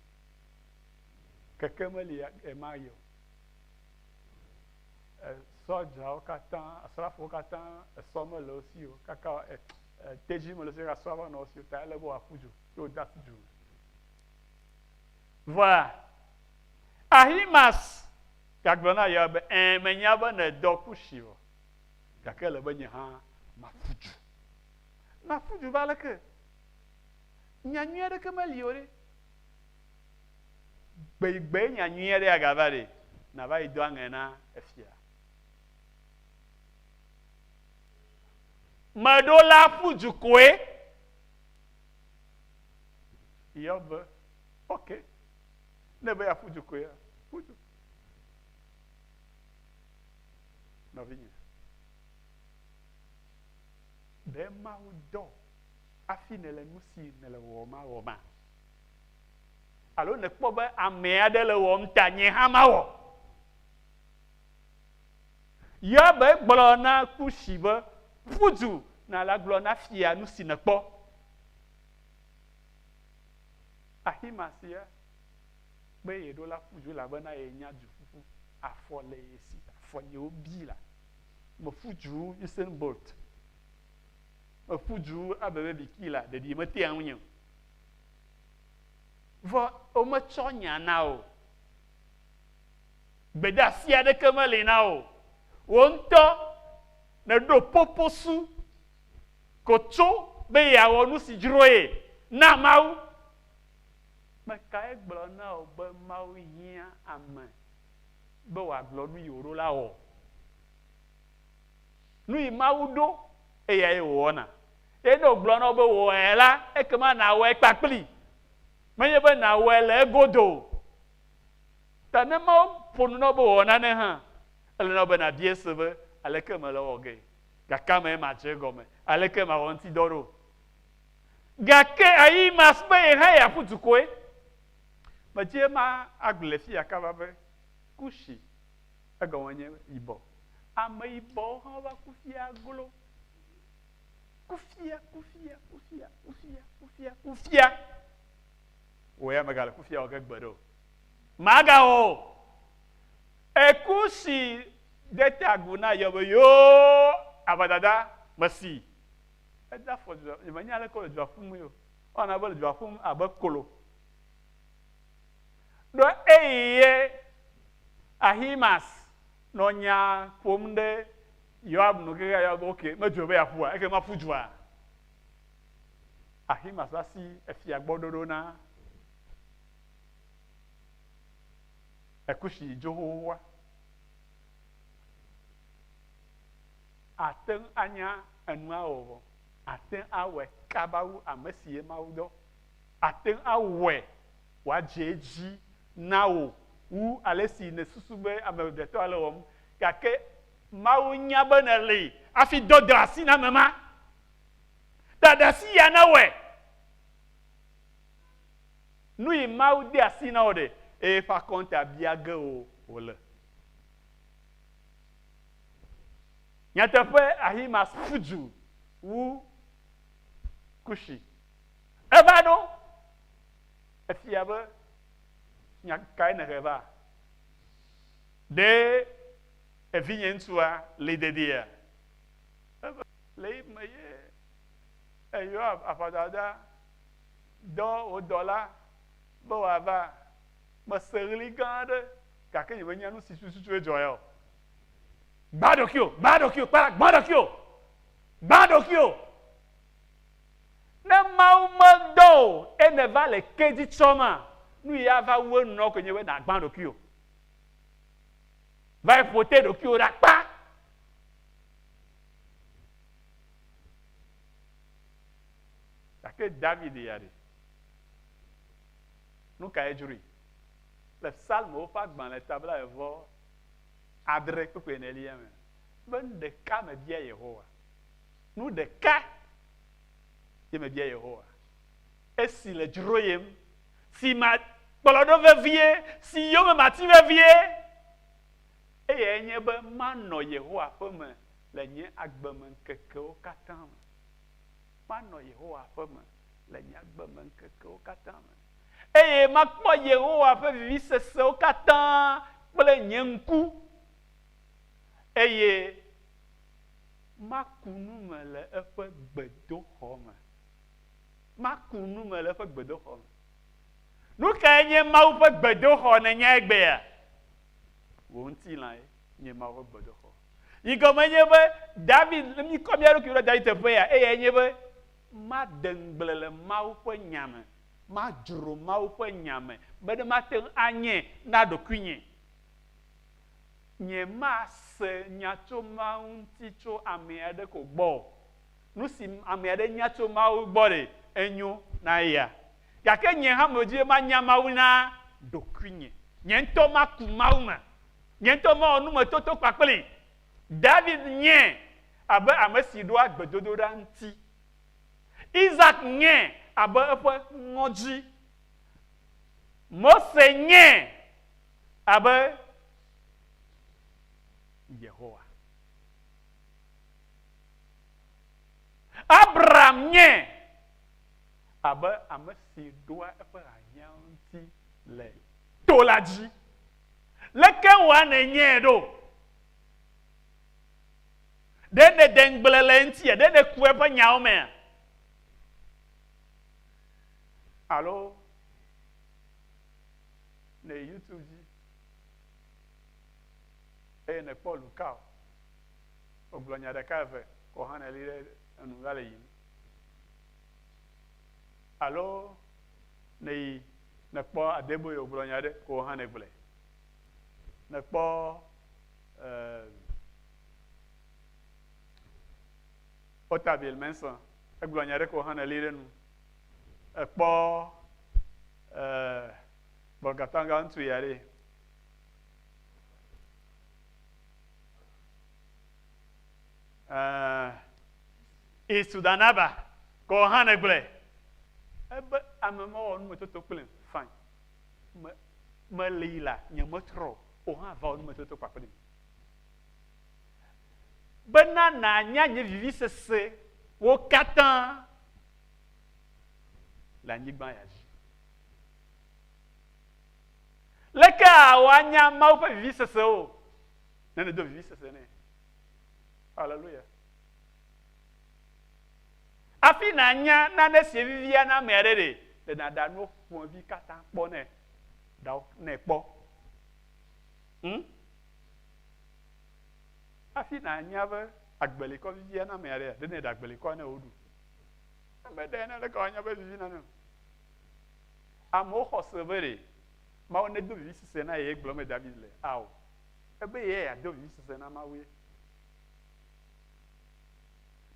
Keke meli ɣemaɣi o. Sɔdzawo katã, asrafowo katã, esɔ mele wo si o. Kaka tedzi mele wo si o, kaka sɔ va nɔ wo si o. Ta ele be woaƒu du ye wode asi du me. Vɔa Ahimaas gagblɔ na Yoab be, Ɛ̃, menya be nèdɔ Kusi vɔ, gake ele be nye hã maƒu du. Maƒu du va aleke? Nya nyui aɖeke meli o ɖe. Gbeyigbee nya nyui aɖe agava ɖe, nàva yi do aŋe na efia. Meɖo la ƒu du koe. Yɔ be, ok, ne be yeaƒu du koea, ƒu du. Nɔvinye, ɖe Mawu dɔ hafi nèle nu si nèle wɔwɔma wɔma? Alo nèkpɔ be ame aɖe le wɔm ta nye hã mawɔ? Yoab gblɔ na Kusi be, Ƒu du nàla gblɔ na fia nu si nèkpɔ. Ahimaas ya be yeɖo la ƒu du elabena yenya duƒuƒu. Afɔ le ye si, afɔ nyewo bi la. Meƒu du Usain Bolt. Meƒu du Abebe Bikila, ɖeɖi metea ŋunye o. Vɔ wometsɔ nya na o. Gbedeasi aɖeke meli na o. Wò ŋutɔ nèɖo poposu ko tso be yeawɔ nu si dzro ye na Mawu. Ame kae gblɔ na wò be Mawu hiã ame be wòagblɔ nu yi wòɖo la wɔ? Nu yi Mawu ɖo, eyae wòwɔna. Eye ne wògblɔ na wò be wɔe la, ekema nàwɔe kpakplii. Menye be nàwɔe le egodo o. Ta ne Mawu ƒo nu na wò be wɔ nane hã, ele na wò be nàbia ese be, Aleke mele ewɔ gee? Gake ame madze egɔme. Aleke mawɔ eŋuti dɔ ɖo? Gake Ahimaas be ye hã yeaƒu du koe. Medzi ema agblɔe le fiya kaba be, Kushi egɔme nye yibɔ. Ame yibɔwo hã wova kufia glo. Kufia, kufia, kufia, kufia, kufia, kufia. Wò ya mègale kufia wɔ ge gbeɖe o. Magawɔ o. Eku si de ta agu na Yob be, Yoo, aʋadada, mesi. Ede afɔ dua, nyemenya aleke wole dua ƒumee o. Ewɔna abe le dua ƒum abe klo. Ɖo eye Ahimaas. Nɔ nya ƒom ɖe Yoab nu keke Yoab be ok, medzro be yeaƒua, eke maƒu dua. Ahimaaz va si efia gbɔ ɖoɖo na Ekushi dzo xoxoa. Ate ŋu anya enua wɔwɔ. Ate ŋu awɔe kaba wu ame si ye Mawu dɔ. Ate ŋu awɔe wòadze edzi na wò wu ale si nèsusu be ame ɖetɔa le wɔm. Gake Mawu nya be nèli hafi dɔ de asi na ame ma. Ɖaɖasi ya newɔe. Nu yi Mawu de asi na wò ɖe, eye eƒe akɔnta bia ge wò wòle. Nyateƒe Ahimaaz ƒu du wu Kushi. Eva ɖo efia be nya kae nèhe va? Ɖe evinye ŋutsua li dediea? Ebe le yi me ye Yoab aʋadada dɔ wò dɔla be wòava. Mese ɣli gã aɖe gake nyemenya nu si tututue dzɔ ya o. Gbã ɖokuiwò, gbã ɖokuiwò, kpala, gbã ɖokuiwò, gbã ɖokuiwò. Ne Mawu medɔ o eye nèva le ke dzi tsɔma, nu yi ava wu enu na wò koe nye be nàgbã ɖokuiwò. Va yi ƒo te ɖokuiwò ɖe akpa. Gake David ya ɖe, nu kae dzroe? Le Psalmowo ƒe agbalẽ ta 96 kpukpui enelia me be nu ɖeka mebia Yehowa. Nu ɖeka ye mebia Yehowa. Esi le dzroyem, si makplɔ ɖo vevie, si yome mati vevie, eyae nye be manɔ Yehowa ƒe me le nye agbemeŋkekewo katã me. Manɔ Yehowa ƒe me le nye agbemeŋkekewo katã me. Eye makpɔ Yehowa ƒe vivisesewo katã kple nye ŋku, eye maku nu me le eƒe gbedoxɔ me. Maku nu me le eƒe gbedoxɔ me. Nu kae nye Mawu ƒe gbedoxɔ nènya egbea? Wò ŋutilãe nye Mawu ƒe gbedoxɔ. Yi gɔme nye be David, ne míkɔ mía ɖokui ɖe David teƒe ya, eyae nye be made ŋugble le Mawu ƒe nya me, madzro Mawu ƒe nya me be ne mate ŋu anye na ɖokuinye. Nyemase nya tso Mawu ŋuti tso ame aɖe ko gbɔ o. Nu si ame aɖe nya tso Mawu gbɔ ɖe, enyo na eya. Gake nye hã medi be manya Mawu na ɖokuinye. Nye ŋutɔ maku Mawu me. Nye ŋutɔ mawɔ numetoto kpakplii. David nye abe ame si ɖoa gbedodoɖa ŋuti. Isak nye abe eƒe ŋɔdzi. Mose nye abe Yehowa. Abraham nye abe ame si ɖoa eƒe hiahiãwo ŋuti le to la dzi. Leke wòa nènyee ɖo? Ɖe nède ŋugble le eŋutia? Ɖe nèku eƒe nyawo mea? Alo nèyi YouTube dzi eye nèkpɔ Lukao wògblɔ nya ɖeka eve ko hã nèli ɖe enu va le yiyim. Alo nèyi nèkpɔ Adeboye wògblɔ nya aɖe ko hã nègblɔe. Nèkpɔ eh, Otabil Mensah egblɔ nya aɖe ko hã nèli ɖe nu. Èkpɔ eh, Bolgatanga ŋutsu ya ɖe. Eh, Isudanaba ko hã nègblɔe. Ebe ame mewɔ numetoto kplim, fine. Me, meli la, nyemetrɔ o. Wò hã va wɔ numetoto kpakplim. Bena nànya nye vivisesewo katã le anyigba ya dzi. Leke àwɔ anya Mawu ƒe vivisesewo ne nèdo vivisese nɛ? Hallelujah. Hafi nànya nane si vivia na ame aɖe ɖe, ɖe nàɖa nuwo ƒomevi katã kpɔ nɛ, ɖa nɛ kpɔ. Hm? Hafi nànya be agbelikɔ vivia na ame aɖea, ɖe nèɖe agbelikɔa ne wòɖu. Ne meɖe ne leke wòanya be vivina nɛ o. Amewo xɔ se be ɖe Mawu nedo vivisese na ye gblɔ me David le. Ao. Ebe ye yeado vivisese na Mawu ye.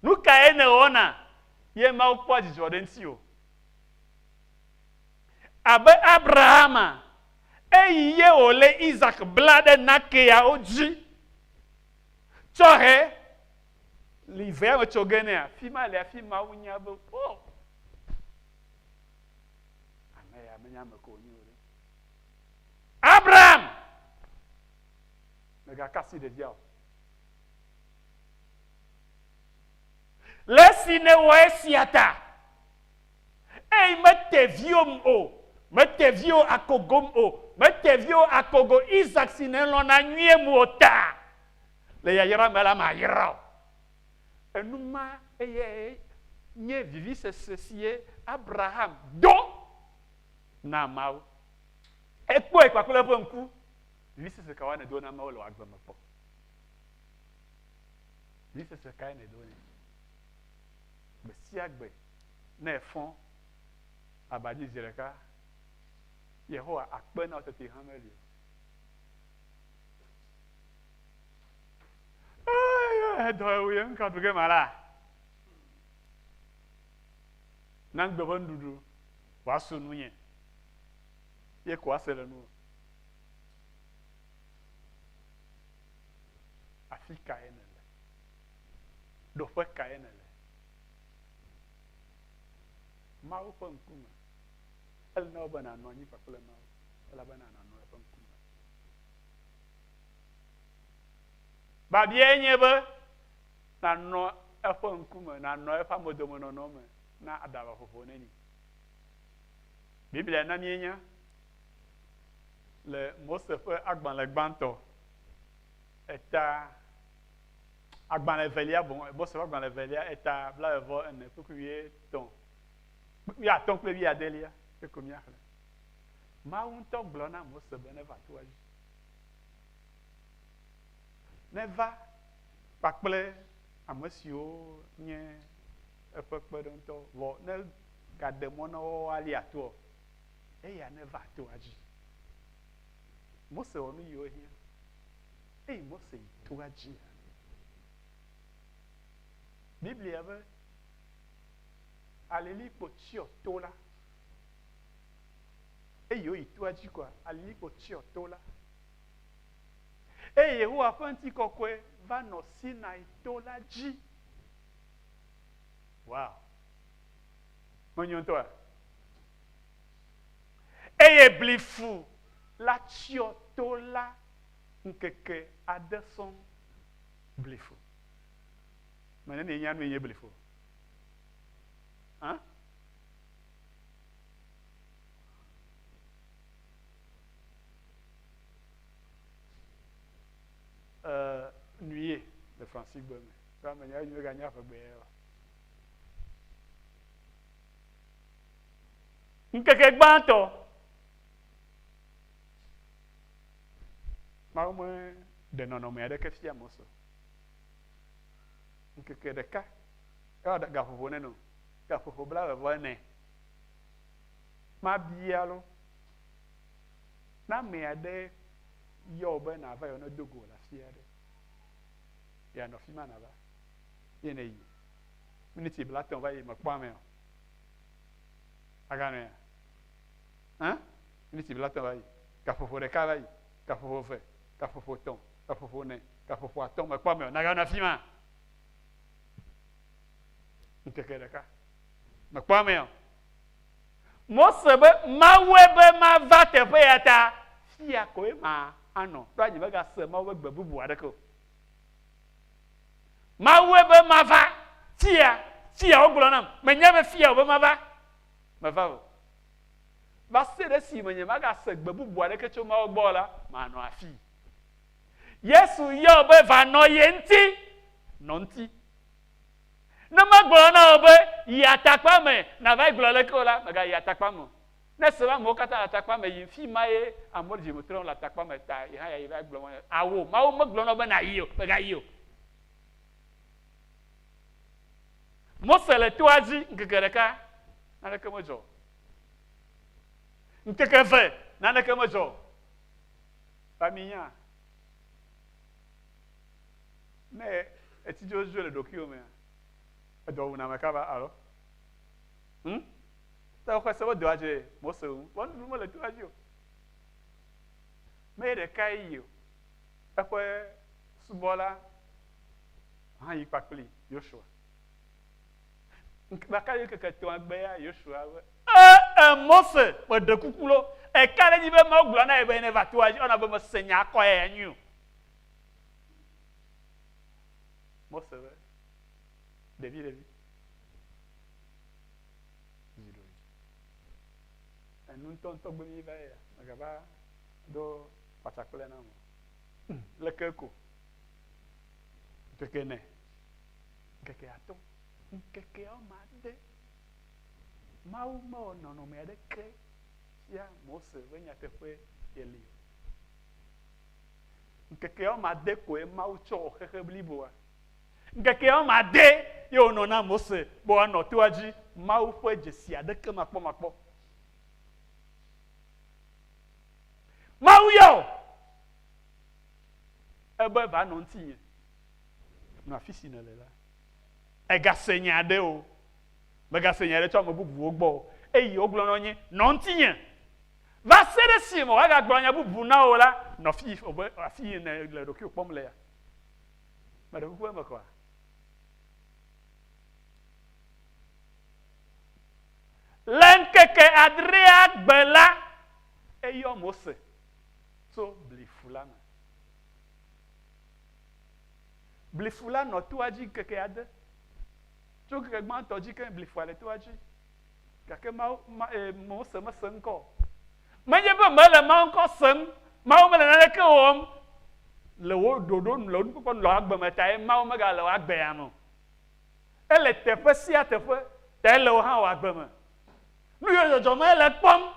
Nu kae nèwɔna ye Mawu kpɔa dzidzɔ ɖe ŋutiwò? Abe Abrahama, eyi ye wòlé Isak bla ɖe nakeawo dzi tsɔ he li vea me tso ge nɛa, fi ma le hafi Mawu nya be, o, ame ya menye ame ko wònye o ɖe. Abraham! Mègaka asi ɖevia o. Le esi nèwɔ esia ta, Eyi mete viwòm o, mete viwò akogom o, mete viwò akogo Isak si nèlɔ̃na nyuie mu o ta, le yayra me la, mayra wò. Enu ma eyae nye vivisese sie Abraham do na Mawu. Ekpɔe kpakple eƒe ŋku. Vivisese kawoe nèdo na Mawu le wò agbe me kpɔ? Vivisese kae nèdo nɛ? Gbe sia gbe ne èfɔ aba dzi zi ɖeka, Yehowa akpe na wò teti hã meli o. Edɔ ewu ye ŋka ɖu ge mala. Na ŋgbe ƒe nuɖuɖu wòasu nunye. Ye ko ase le nuwò. Afi kae nèle? Ɖoƒe kae nèle? Mawu ƒe ŋkume. Ele na wò be nànɔ anyi kpakple Mawu elabena nànɔ eƒe ŋkume. Biabiae nye be nànɔ eƒe ŋkume, nànɔ eƒe amedomenɔnɔ me na aɖabaƒoƒo neni. Biblia na míenya le Mose ƒe agbalẽ gbãtɔ eta Agbalẽ evelia boŋ, Mose ƒe agbalẽ evelia, eta blaeve-vɔ-ene, kpukpui wuietɔ̃, wuiatɔ̃ kple wuiadelia, ye ko míaxlẽ. Mawu ŋutɔ gblɔ na Mose be neva toa dzi. Neva kpakple ame siwo nye eƒe kpeɖeŋutɔ, vɔ ne gaɖe mɔ na wo woalia toa, eya neva toa dzi. Mose wɔ nu yiwo hiã. Eye Mose yi toa dzia, Biblia be, alilikpo tsyɔ to la. Eye woyi toa dzi koa, alilikpo tsyɔ to la. Eye Yehowa ƒe ŋutikɔkɔe va nɔ Sinai to la dzi. Wow! Menyo ŋutɔa? Eye blifu la tsyɔ to la ŋkeke ade sɔŋ blifo. Mene ne nya nu nye blifo. Hã? Uh, nuye le fransigbe me. Ba me nya nu ga nya ƒe gbe ya. Ŋkeke gbãtɔ Mawu meɖe nɔnɔme aɖeke fia Mose o. Ŋkeke ɖeka, ewɔ gaƒoƒo nene o, gaƒoƒo blaeve vɔ ene. Mabia lo, ne ame aɖe yɔ wò be nàva yewo nedo go le afi aɖe, yeanɔ afi ma nàva, ye nèyi. Miniti blatɔ̃ va yi mèkpɔ amea o. Aganɔea? Hã? Miniti blatɔ̃ va yi, gaƒoƒo ɖeka va yi, gaƒoƒo eve, gaƒoƒo etɔ̃, gaƒoƒo ene, gaƒoƒo atɔ̃, mekpɔ ame o. Naganɔ afi ma. Ŋkeke ɖeka. Mekpɔ ame o. Mose be, Mawue be mava teƒe ya ta, fia koe ma anɔ. Ɖo anyi megase Mawu ƒe gbe bubu aɖeke o. Mawue be mava fia, fia wogblɔ nam. Menya be fia wòbe mava. Meva o. Va se ɖe esime nyemagase gbe bubu aɖeke tso Mawu gbɔ o la, manɔ afii. Yesu yɔ be va nɔ ye ŋuti, nɔ ŋuti. Ne megblɔ na wò be yi atakpa me nàva yi gblɔ leke o la, mègayi atakpa me o. Ne èse be amewo katã le atakpa me yim, fi ma ye amewo le dzime trɔm le atakpa me ta, yi hã yeayi va gblɔ awo. Mawu megblɔ na wò be nàyi o, mègayi o. Mose le toa dzi ŋkeke ɖeka, naneke medzɔ o. Ŋkeke eve, naneke medzɔ o. Va minya, ne etsi dzodzro le ɖokuiwò mea, edɔ wuna ame kaba alo? Hm? Ta woxɔe se be dɔa dze Mose ŋu, vɔ nuɖuɖu mele toa dzi o. Meye ɖekae yi o. Eƒe subɔla hã yi kpakpli Yosua. Gake ŋkeke etɔ̃a gbe ya Yosua be, Ee, e, Mose, meɖe kuku lo, eka ɖe edzi be Mawu gblɔ na ye be neva toa dzi, ewɔna be mese nya akɔ ya nyuie o. Mose be, Ɖevi, ɖevi, zi ɖoɖoe. Enu ŋutɔŋutɔ gbe mi va ya, megava do kpatsakple nam o. Leke ko? Ŋkeke ene, ŋkeke atɔ̃, ŋkekeawo ma de. Mawu mewɔ nɔnɔme aɖeke fia Mose be nyateƒe yeli o. Ŋkekeawo ma de koe Mawu tsɔ wɔ xexe bliboa. Ŋkekeawo ma de ye wònɔ na Mose be wòanɔ toa dzi Mawu ƒe dzesi aɖeke makpɔmakpɔ. Mawu yɔ o. Ebe va nɔ ŋutinye. Nɔ afi si nèle la. Ègase nya aɖe o. Mègase nya aɖe tso ame bubuwo gbɔ o. Eye wogblɔ na wo nye, nɔ ŋutinye. Va se ɖe esime woagagblɔ nya bubu na wò la, nɔ afi yi afi yi nèle ɖokuiwò kpɔm lea. Meɖe kuku eme kɔa? Le ŋkeke adrea gbe la, eyɔ Mose tso blifu la me. Blifu la nɔ toa dzi ŋkeke ade. Tso ŋkeke gbãtɔ dzi ke blifua le toa dzi. Gake Mawu, ma, e, Mose mese ŋkɔ o. Menye be mele Mawu ŋkɔ sem, Mawu mele naneke wɔm le wò ɖoɖo nu, le wò nukpɔkpɔ nu le wò agbe me tae Mawu megale wò agbea me o. Ele teƒe sia teƒe, ta ele wò hã wò agbe me. Nu yiwo dzɔdzɔm ele kpɔm.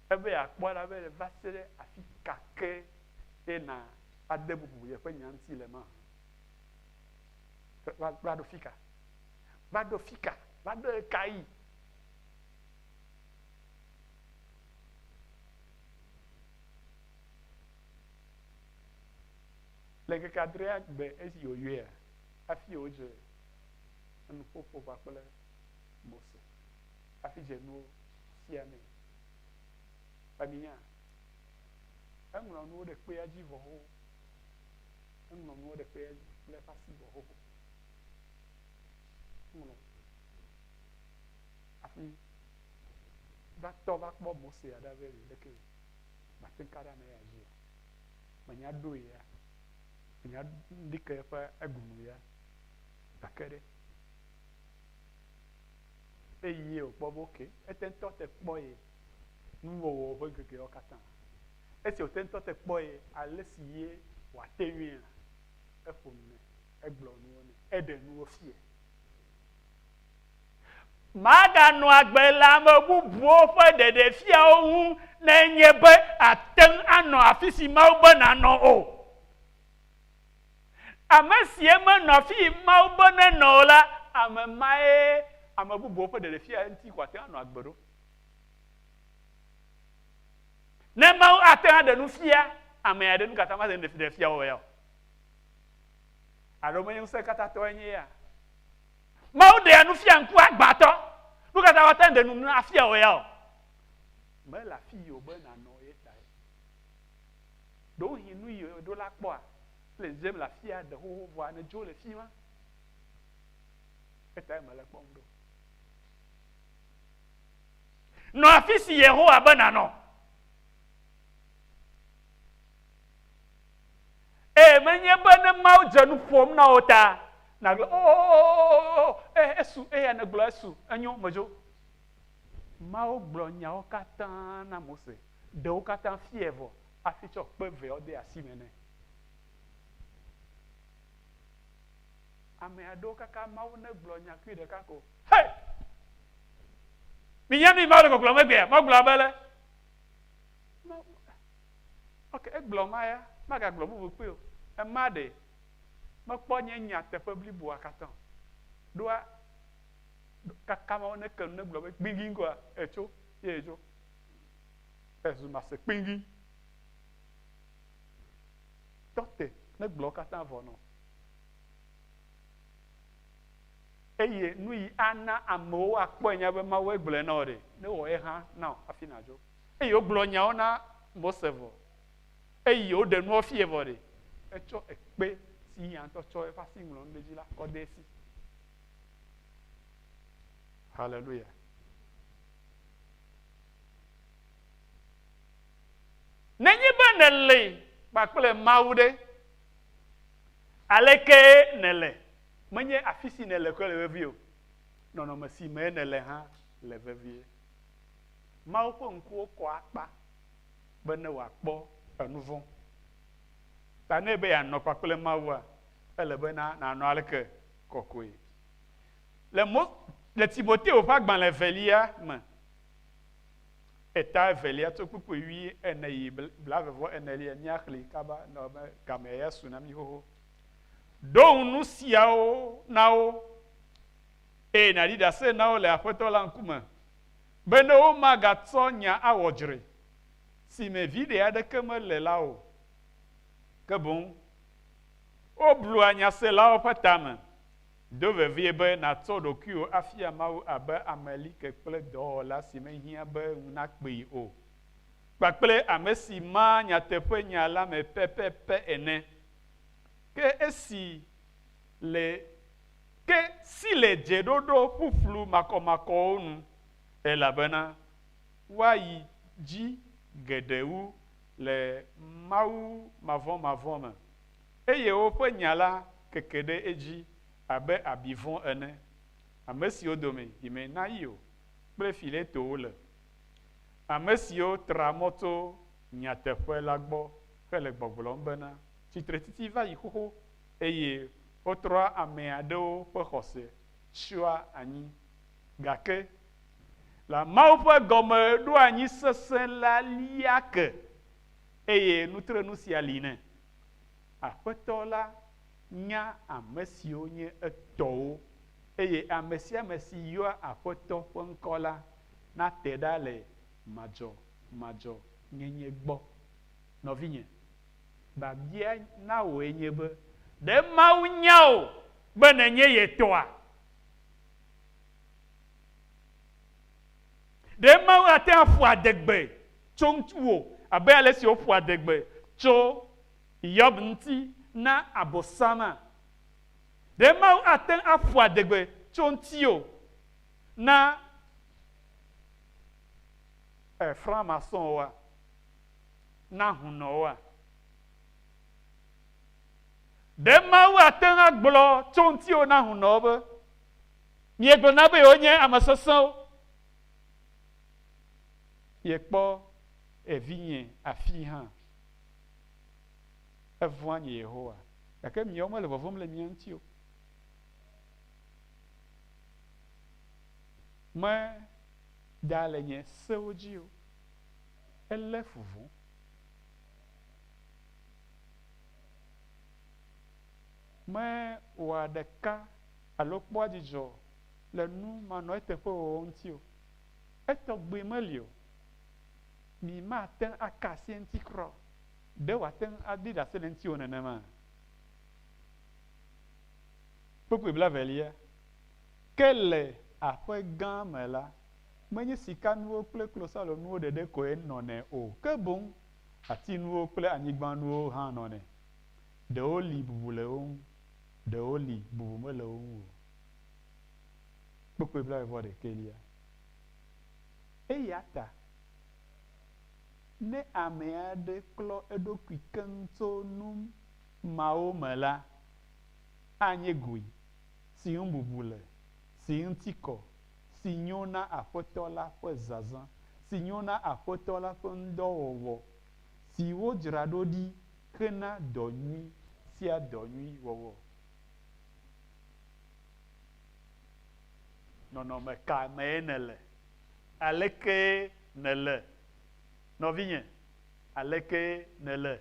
Ebe yeakpɔ ɖa be va se ɖe afi ka ke ye na ade bubu yeƒe nya ŋuti le mahã. Va, va ɖo fi ka? Va ɖo fi ka? Va ɖo ɣekaɣi? Le ŋkeke adrea gbe esi wòyɔea, hafi wòdze enuƒoƒo kpakple Mose. Hafi dze nuwo fia nɛ. Ba minya, eŋlɔ nuwo ɖe kpea dzi vɔ xoxo. Eŋlɔ nuwo ɖe kpea dzi kple eƒe asi vɔ xoxo. Eŋlɔ. Hafi va tɔ va kpɔ Mose aɖe be leke mate ŋu ka ɖe ame ya dzi o. Menya ɖoe ya. Menya ɖike eƒe egunu ya. Gake ɖe. Eye wòkpɔ be ok, ete ŋutɔ te kpɔ ye nuwɔwɔ ƒe ŋkekeawo katã. Esi wòte ŋutɔ te kpɔ ye ale si ye wòate ŋuia, eƒo nu nɛ, egblɔ nuwo nɛ, eɖe nuwo fiae. Màganɔ agbe le ame bubuwo ƒe ɖeɖefiawo ŋu nenye be àte ŋu anɔ afi si Mawu be nànɔ o. Ame sie menɔ afi yi Mawu be nenɔ o la, ame mae ame bubuwo ƒe ɖeɖefia ŋuti ko ate ŋu anɔ agbe ɖo. Ne Mawu ate ŋu aɖe nu fia ame aɖe, nu ka ta mate ŋu ɖe fia wò ya o? Alo menye ŋusẽkatãtɔe nye ya? Mawu ɖea nu fia ŋkuagbãtɔ. Nu ka ta woate ŋu ɖe nu afia wò ya o? Mele afi yi wòbe nànɔ ye tae. Ɖewohĩ nu yi ɖo la kpɔa, le dzem le afia ɖe xoxo vɔa nèdzo le fi ma. Etae mele kpɔm ɖo. Nɔ afi si Yehowa be nànɔ. Eye menye be ne Mawu dze nu ƒom na wò ta, nàgblɔ, oo, esu, eya nègblɔ esu, enyo, medzo. Mawu gblɔ nyawo katã na Mose. Ɖe wo katã fiae vɔ hafi tsɔ kpe eveawo de asi me nɛ. Ame aɖewo kaka Mawu negblɔ nyakui ɖeka ko. He! Minya nu yi Mawu le gbɔgblɔm egbea? Mawu gblɔ abe le. Ok, egblɔ ma ya, magagblɔ bubu kpee o. Ema ɖe. Mekpɔ nye nyateƒe bliboa katã o. Ɖoa kaka ma ne ke nu ne gblɔ be kpingin koa, etso ye etso. Ezu mase kpingin. Tɔ te ne gblɔ katã vɔ nɔ. Eye nu yi ana amewo akpɔe nya be Mawue gblɔe na wò ɖe, ne wɔ eha na wò hafi nàdzo. Eye wogblɔ nyawo na Mose vɔ, eye woɖe nuwo fie vɔ ɖe, etsɔ ekpe si ya ŋutɔ tsɔ eƒe asi ŋlɔ nu ɖe edzi la kɔ de esi. Haleluya. Nenye be nèle kpakple Mawu ɖe, aleke nèle? Menye afi si nèle koe le vevie o, nɔnɔme si me nèle hã le vevie. Mawu ƒe ŋkuwo kɔ akpa be ne wòakpɔ enu vɔ̃. Ta ne ebe yeanɔ kpakple Mawua, ele be na nànɔ aleke? Kɔkɔe. Le Mo, le Timoteo ƒe agbalẽ evelia me, eta evelia tso kpukpui wui ene yi blave vɔ enelia, míaxlẽe kaba nɔ be gamea ya su na mí xoxo. Ɖo ŋu nu siawo na wo, eye nàɖi ɖase na wo le Aƒetɔ la ŋkume, bene womagatsɔ nya awɔ dzre, si me viɖe aɖeke mele la o. Ke boŋ woblua nyaselawo ƒe tame. Do vevie be nàtsɔ ɖokuiwò afia Mawu abe ame like kple dɔwɔla si mehiã be ŋu nakpee o, kpakple ame si maa nyateƒenya la me pɛpɛpɛ ene. Ke esi le ke si le dzeɖoɖo ƒuƒlu makɔmakɔwo nu, elabena woayi dzi geɖe wu le mawumavɔ̃mavɔ̃ me, eye woƒe nya la keke ɖe edzi abe abi vɔ̃ ene, ame siwo dome Himenaio kple Filetowo le, ame siwo tra mɔ tso nyateƒe la gbɔ hele gbɔgblɔm bena, Tsitretsitsi va yi xoxo, eye wotrɔa ame aɖewo ƒe xɔse tsyɔa anyi. Gake la Mawu ƒe gɔmeɖoanyi sesẽ la lia ke, eye nutrenu sia li nɛ. Aƒetɔ la nya ame siwo nye etɔwo, eye ame sia ame si yɔa Aƒetɔ ƒe ŋkɔ la nate ɖa le madzɔmadzɔnyenye gbɔ. Nɔvinye, biabia na wòe nye be, ɖe Mawu nya wò be nènye ye tɔa? Ɖe Mawu ate ŋu aƒo adegbe tso ŋutiwò abe ale si wòƒo adegbe tso Hiob ŋuti na Abosama? Ɖe Mawu ate ŋu aƒo adegbe tso ŋutiwò na franc-maçonwoa? Na hunɔwoa? Ɖe Mawu ate ŋu agblɔ tso ŋutiwò na hunɔwo be, Miegblɔna be yewonye ame sesẽwo? Yekpɔ evinye afii hã. Evɔ̃a nye Yehowa. Gake miawo mele vɔvɔ̃m le mia ŋuti o. Meda le nye sewo dzi o. Elé fu vɔ̃. Mewɔa ɖeka alo kpɔa dzidzɔ le nu manɔeteƒewɔwɔ ŋuti o. Etɔgbi meli o. Mi mate ŋu aka asi eŋuti kura o. Ɖe wòate ŋu aɖi ɖase le ŋutiwò nenema? Kpukpui blaevelia, Ke le aƒe gã me la, menye sikanuwo kple klosalonuwo ɖeɖe koe nɔnɛ o, ke boŋ atinuwo kple anyigbanuwo hã nɔnɛ. Ɖewo li bubu le wo ŋu, ɖewo li bubu mele wo ŋu o. Kpukpui blaeve-vɔ-ɖekɛlia. Eya ta ne ame aɖe klɔ eɖokui keŋ tso nu mawo me la, anye goe si ŋu bubu le, si ŋuti kɔ, si nyo na Aƒetɔ la ƒe zazã, si nyo na Aƒetɔ la ƒe ŋudɔwɔwɔ, si wodzra ɖo ɖi hena dɔ nyui sia dɔ nyui wɔwɔ. Nɔnɔme ka mee nèle? Alekee nèle? Nɔvinye, alekee nèle?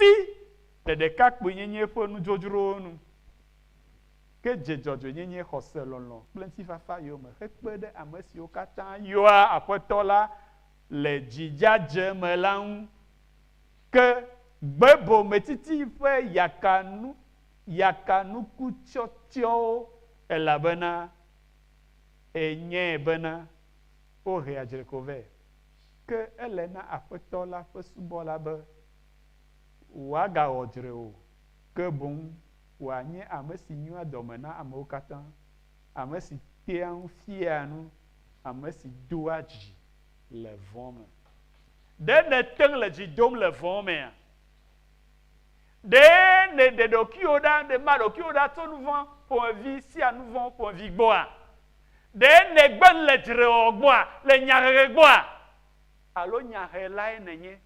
Si le ɖekakpuinyenye ƒe nudzodzrowo nu, ke dze dzɔdzɔenyenye, xɔse, lɔlɔ̃ kple ŋutifafa yome hekpe ɖe ame siwo katã yɔa Aƒetɔ la le dzidzadze me la ŋu. Ke gbe bometiti ƒe yakanu, yakanukutsyɔtsyɔwo, elabena ènyae bena wohea dzreko vɛ. Ke ele na Aƒetɔ la ƒe subɔla be wòagawɔ dzre o, ke boŋ wòanye ame si nyoa dɔme na amewo katã, ame si tea ŋu fiaa nu, ame si doa dzi le vɔ̃ me. Ɖe nète ŋu le dzi dom le vɔ̃ mea? Ɖe nèɖe ɖokuiwò ɖa, nèma ɖokuiwò ɖa tso nu vɔ̃ ƒomevi sia nu vɔ̃ ƒomevi gbɔa? Ɖe nègbe nu le dzrewɔwɔ gbɔa, le nyahehe gbɔa? Alo nyahelae nènye,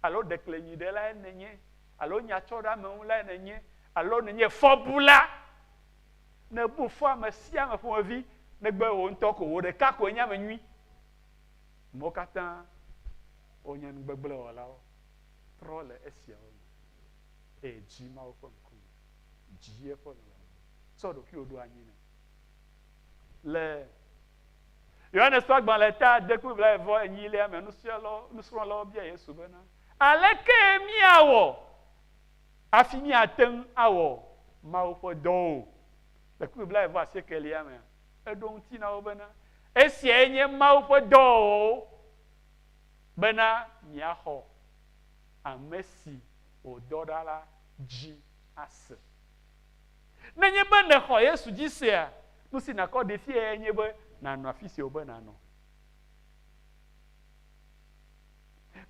alo ɖeklenyuiɖelae nènye, alo nyatsɔɖeameŋulae nènye, alo nènye fɔbula? Nèbu fɔ ame sia ame ƒomevi negbe wò ŋutɔ ko, wò ɖeka koe nye ame nyui. Amewo katã wonye nu gbegblẽ wɔlawo. Trɔ le esiawo me eye dzi Mawu ƒe ŋkume. Dzi eƒe lɔlɔ̃nu. Tsɔ ɖokuiwò ɖo anyi nɛ. Le Yohanes ƒe agbalẽ ta ade kple blaeve enyilia me, nusrɔ̃lawo bia Yesu bena, Aleke míawɔ hafi míate ŋu awɔ Mawu ƒe dɔwo? Le kpukpui blaeve asiekelia mea, eɖo ŋuti na wo bena, Esiae nye Mawu ƒe dɔwɔwɔwo, bena miaxɔ ame si wòdɔ ɖa la dzi ase. Nenye be nèxɔ Yesu dzi sea, nu si nàkɔ ɖee fiae nye be nànɔ afi si wòbe nànɔ.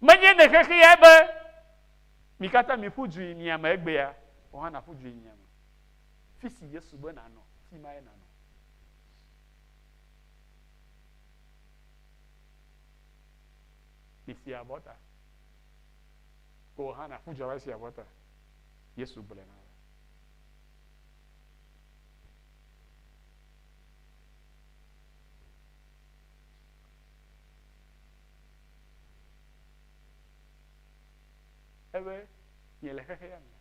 Menye ne xexeae be mi katã miƒu du yi miame egbea, wò hã nàƒu du yi miame. Fi si Yesu be nànɔ, fi mae nànɔ. Misi abɔta. Wò hã nàƒu du ava si abɔta. Yesu gblɔe na wo. Ebe miele xexea me,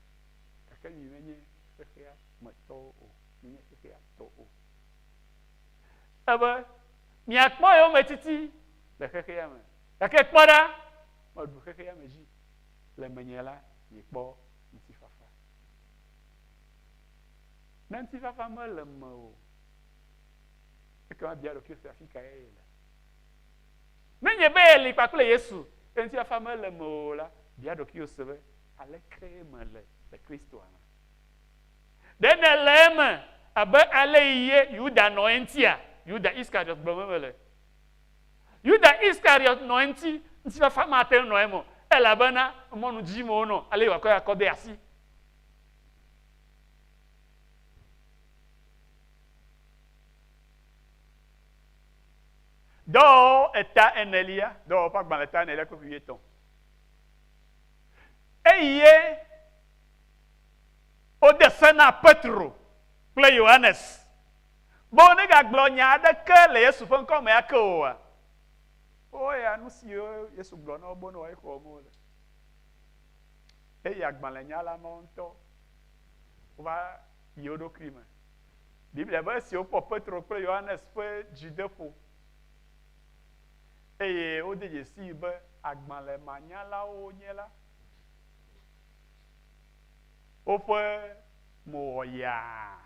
gake mi menye xexea me tɔwo o, mienye xexea tɔ o. Ebe miakpɔ yometiti le xexea me, gake kpɔ ɖa, meɖu xexea me dzi. Le menye la, mikpɔ ŋutifafa. Ne ŋutifafa mele mewò o, ekema bia ɖokuiwò se afi kae yele. Nenye be yeli kpakple Yesu, ke ŋutifafa mele mewò o la, bia ɖokuiwò se be, aleke mele le Kristoa me? Ɖe nèle eme abe ale yi ye Yuda nɔ eŋutia? Yuda Iskariot gblɔ be mele. Yuda Iskariot nɔ eŋuti, ŋutifafa mate ŋu nɔ eme o, elabena mɔnu dim wonɔ ale yi wòakɔe akɔ de asi. Dɔwɔwɔ eta enelia, dɔwɔwɔ ƒe agbalẽ eta enelia kple wuietɔ̃. Eye wode se na Petro kple Yohanes be wonegagblɔ nya aɖeke le Yesu ƒe ŋkɔ me ake oa? Woya nu siwo Yesu gblɔ na wo be wonewɔ ye xɔm wole. Eye agbalẽnyala mawo ŋutɔ wova yi wo ɖokui me. Biblia be esi wokpɔ Petro kple Yohanes ƒe dzideƒo eye wode dzesii be agbalẽmanyalawo wonye la, woƒe mo wɔ yaa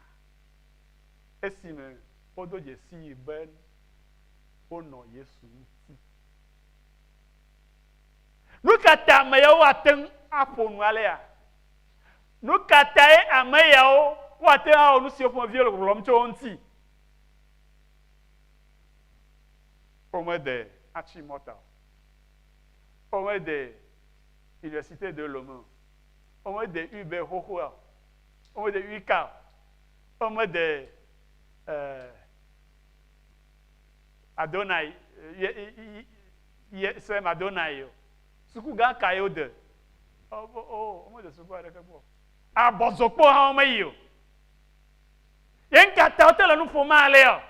esime wodo dzesii be wonɔ Yesu ŋuti. Nu ka ta ame yawo ate ŋu aƒo nu alea? Nu ka tae ame yawo woate ŋu awɔ nu siwo ƒomevi wole gbɔgblɔm tso wo ŋuti? Womede Achimota o. Womede Université de Lomé o. Womede UB xoxoa o. Womede UCA o. Womede eh, Adonai, ISM Adonai o. Suku gã kae wode? O, o, womede suku aɖeke kpɔ o. Abɔzokpo hã womeyi o. Ye nu ka ta wote le nu ƒom alea o?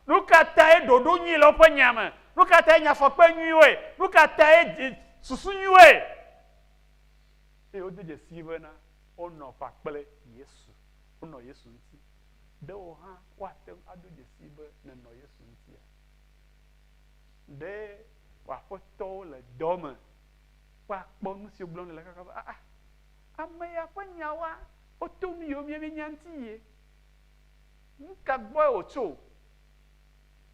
Nu ka tae ɖoɖo nyui le woƒe nya me? Nu ka tae nyafɔkpe nyuiwoe? Nu ka tae susu nyuiwoe? Eye wode dzesii bena wonɔ kpakple Yesu, wonɔ Yesu ŋuti. Ɖe wò hã woate ŋu ado dzesii be nènɔ Yesu ŋutia? Ɖe wò aƒetɔwo le dɔ me woakpɔ nu siwo gblɔm nèle kaka be, aa, ame ya ƒe nyawoa, woto nu yiwo míenya ŋuti ye. Nu ka gbɔe wòtso?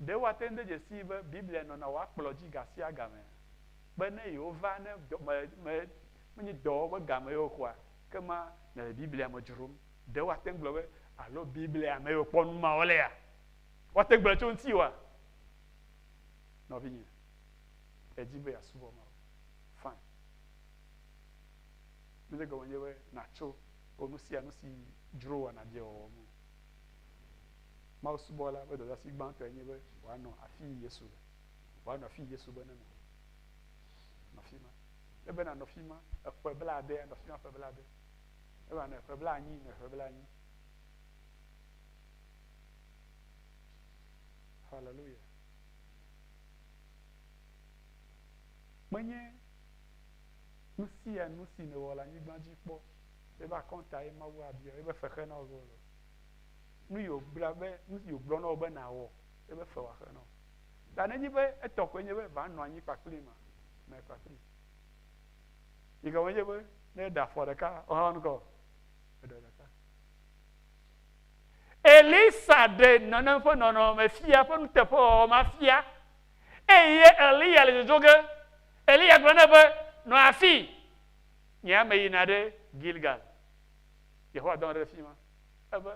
Ɖe woate ŋu de dzesii be Biblia nɔna wò akplɔ dzi gasiagamea? Be ne yewova ne dɔ me me menye dɔwɔwɔ ƒe game ye woxɔa, ke ma nèle Biblia me dzrom. Ɖe woate ŋu gblɔ be alo Biblia mee wokpɔ nu mawo lea? Woate ŋu gblɔe tso ŋutiwòa? Nɔvinye, èdi be yeasubɔ Mawu. Fine. Medze gɔme nye be nàtso wò nu sia nu si dzro wòa nàdze wɔwɔ me o. Mawu subɔla ƒe dɔdeasi gbãtɔe nye be wòanɔ afi yi Yesu le. Wòanɔ afi yi Yesu be nenɔ. Nɔ afi ma. Ebe nànɔ afi ma eƒe blaade, nɔ afi ma ƒe blaade. Ebe nànɔ eƒe blaenyi, nɔ eƒe blaenyi. Hallelujah. Menye nu sia nu si nèwɔ le anyigba dzi kpɔ ebe akɔnta ye Mawu abia, ebe fexe na wò be wòle. Nu yi wògblɔ be nu si wògblɔ na wò be nàwɔ ebe fe wòaxe na wò. Ta nenye be etɔ koe nye be va nɔ anyi kpakpli ma, nɔ kpakpli. Yi gɔme nye be ne eɖe afɔ ɖeka, wohã ŋkɔ eɖe ɖeka. Elisa ɖe nenem ƒe nɔnɔme fia ƒe nuteƒewɔwɔ ma fia eye Eliya le dzodzo ge. Eliya gblɔ nɛ be, Nɔ afii, nye ame yina ɖe Gilgal. Yehowa dɔm ɖe fi ma. Ebe,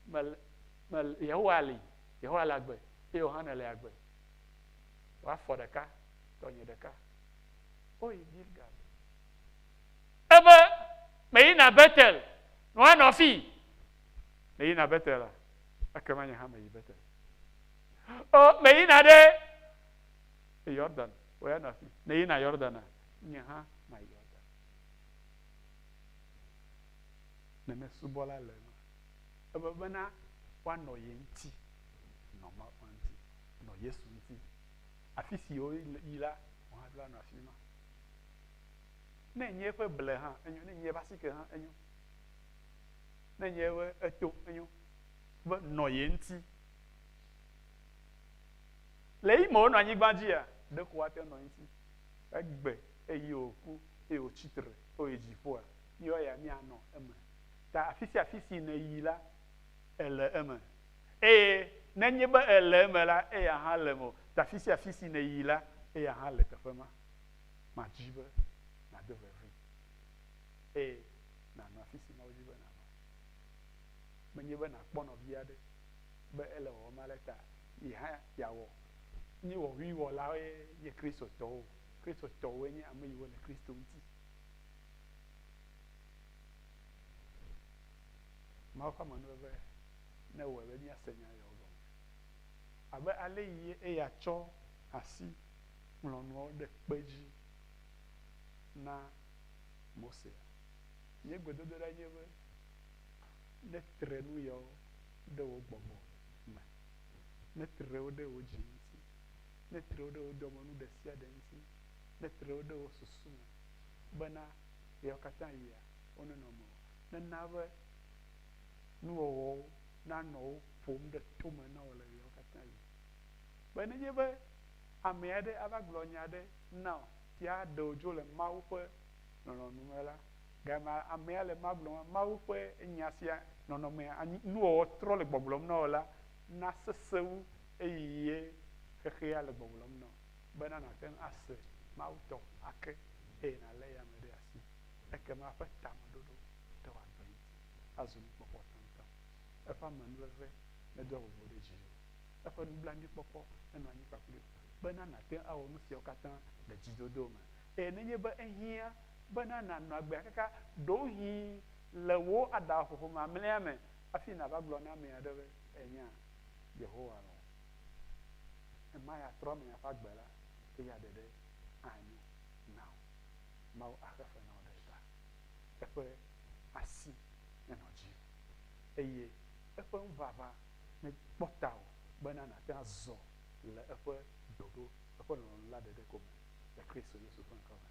mele, mele, Yehowa li, Yehowa le agbe, eye wò hã nèle agbe. Wò afɔ ɖeka, tɔnye ɖeka. Woyi Gilgal. Ebe, meyina Betel, nɔ anɔ afii. Meyina Betel la, ekema nye hã meyi Betel. O, meyina ɖe Yordan, wò ya nɔ afi. Neyina Yordana, nye hã mayi Yordan. Nene subɔla le ema. Ebe bena woanɔ ye ŋuti, nɔ Mawu ŋuti, nɔ Yesu ŋuti. Afi si woyi la, wò hã ɖo anɔ afi ma. Ne enye eƒe ble hã, enyo. Ne enye eƒe asike hã, enyo. Ne enye eƒe eto, enyo. Be nɔ ye ŋuti. Le ɣeyiɣi me wonɔ anyigba dzia, ɖeko woate ŋu nɔ eŋuti. Egbe eye wòku eye wòtsi tre eye dziƒoa, míawo ya míanɔ eme. Ta afi sia afi si nèyi la, èle eme. Eye nenye be èle eme la, eya hã le eme o. Ta afi sia afi si nèyi la, eya hã le teƒe ma. Madi be nàdo vevie eye nànɔ afi si Mawu di be nànɔ. Menye be nàkpɔ nɔvi aɖe be ele wɔwɔm ale ta ye hã yeawɔ. Nye wɔwuiwɔlawoe nye Kristotɔwo o. Kristotɔwoe nye ame yiwo le Kristo ŋuti. Mawu ƒe amenuveve newɔe be míase nya yawo gɔme. Abe ale yi eya tsɔ asi ŋlɔ nuawo ɖe kpe dzi na Mosea. Nye gbedodoɖa nye be netre nu yawo ɖe wò gbɔgbɔ me, netre wo ɖe wò dzi ŋuti, netre wo ɖe wò dɔmenu ɖe sia ɖe ŋuti, netre wo ɖe wò susu me bena ɣeawo katã yia wonenɔ mewò. Nena be nuwɔwɔwo nanɔ wo ƒom ɖe tome na wò le ɣeawo katã yi. Be nenye be ame aɖe ava gblɔ nya aɖe na wò si aɖe wò dzo le Mawu ƒe lɔlɔ̃nu me la, game amea le ma gblɔm Mawu ƒe nya sia nɔnɔme anyi nuwɔwɔ trɔ le gbɔgblɔm na wò la na sesẽ wu eyi ye xexea le gbɔgblɔm na wò bena nàte ŋu ase Mawu tɔ ake eye nàlé eya me ɖe asi. Ekema eƒe tameɖoɖo ɖe wò agbe ŋuti azu nukpɔkpɔ taŋtaŋ. Eƒe amenuveve nedoa vovo ɖe dziwò. Eƒe nublanuikpɔkpɔ nenɔ anyi kpakpli wò bena nàte ŋu awɔ nu siawo katã le dzidodo me. Eye nenye be ehiã bena nànɔ agbea kaka ɖewohĩ le wò aɖaʋaƒoƒo mamlɛa me hafi nàva gblɔ na ame aɖe be, Ènya, Yehowa lɔ̃ wò. Ema ya trɔ amea ƒe agbe la, eya ɖeɖe anyo na wò. Mawu axe fe na wò ɖe eta. Eƒe asi nenɔ dziwò eye eƒe ŋuʋaʋã nekpɔ tawò bena nàte ŋu azɔ le eƒe ɖoɖo, eƒe lɔlɔ̃nu la ɖeɖe ko me le Kristo Yesu ƒe ŋkɔ me.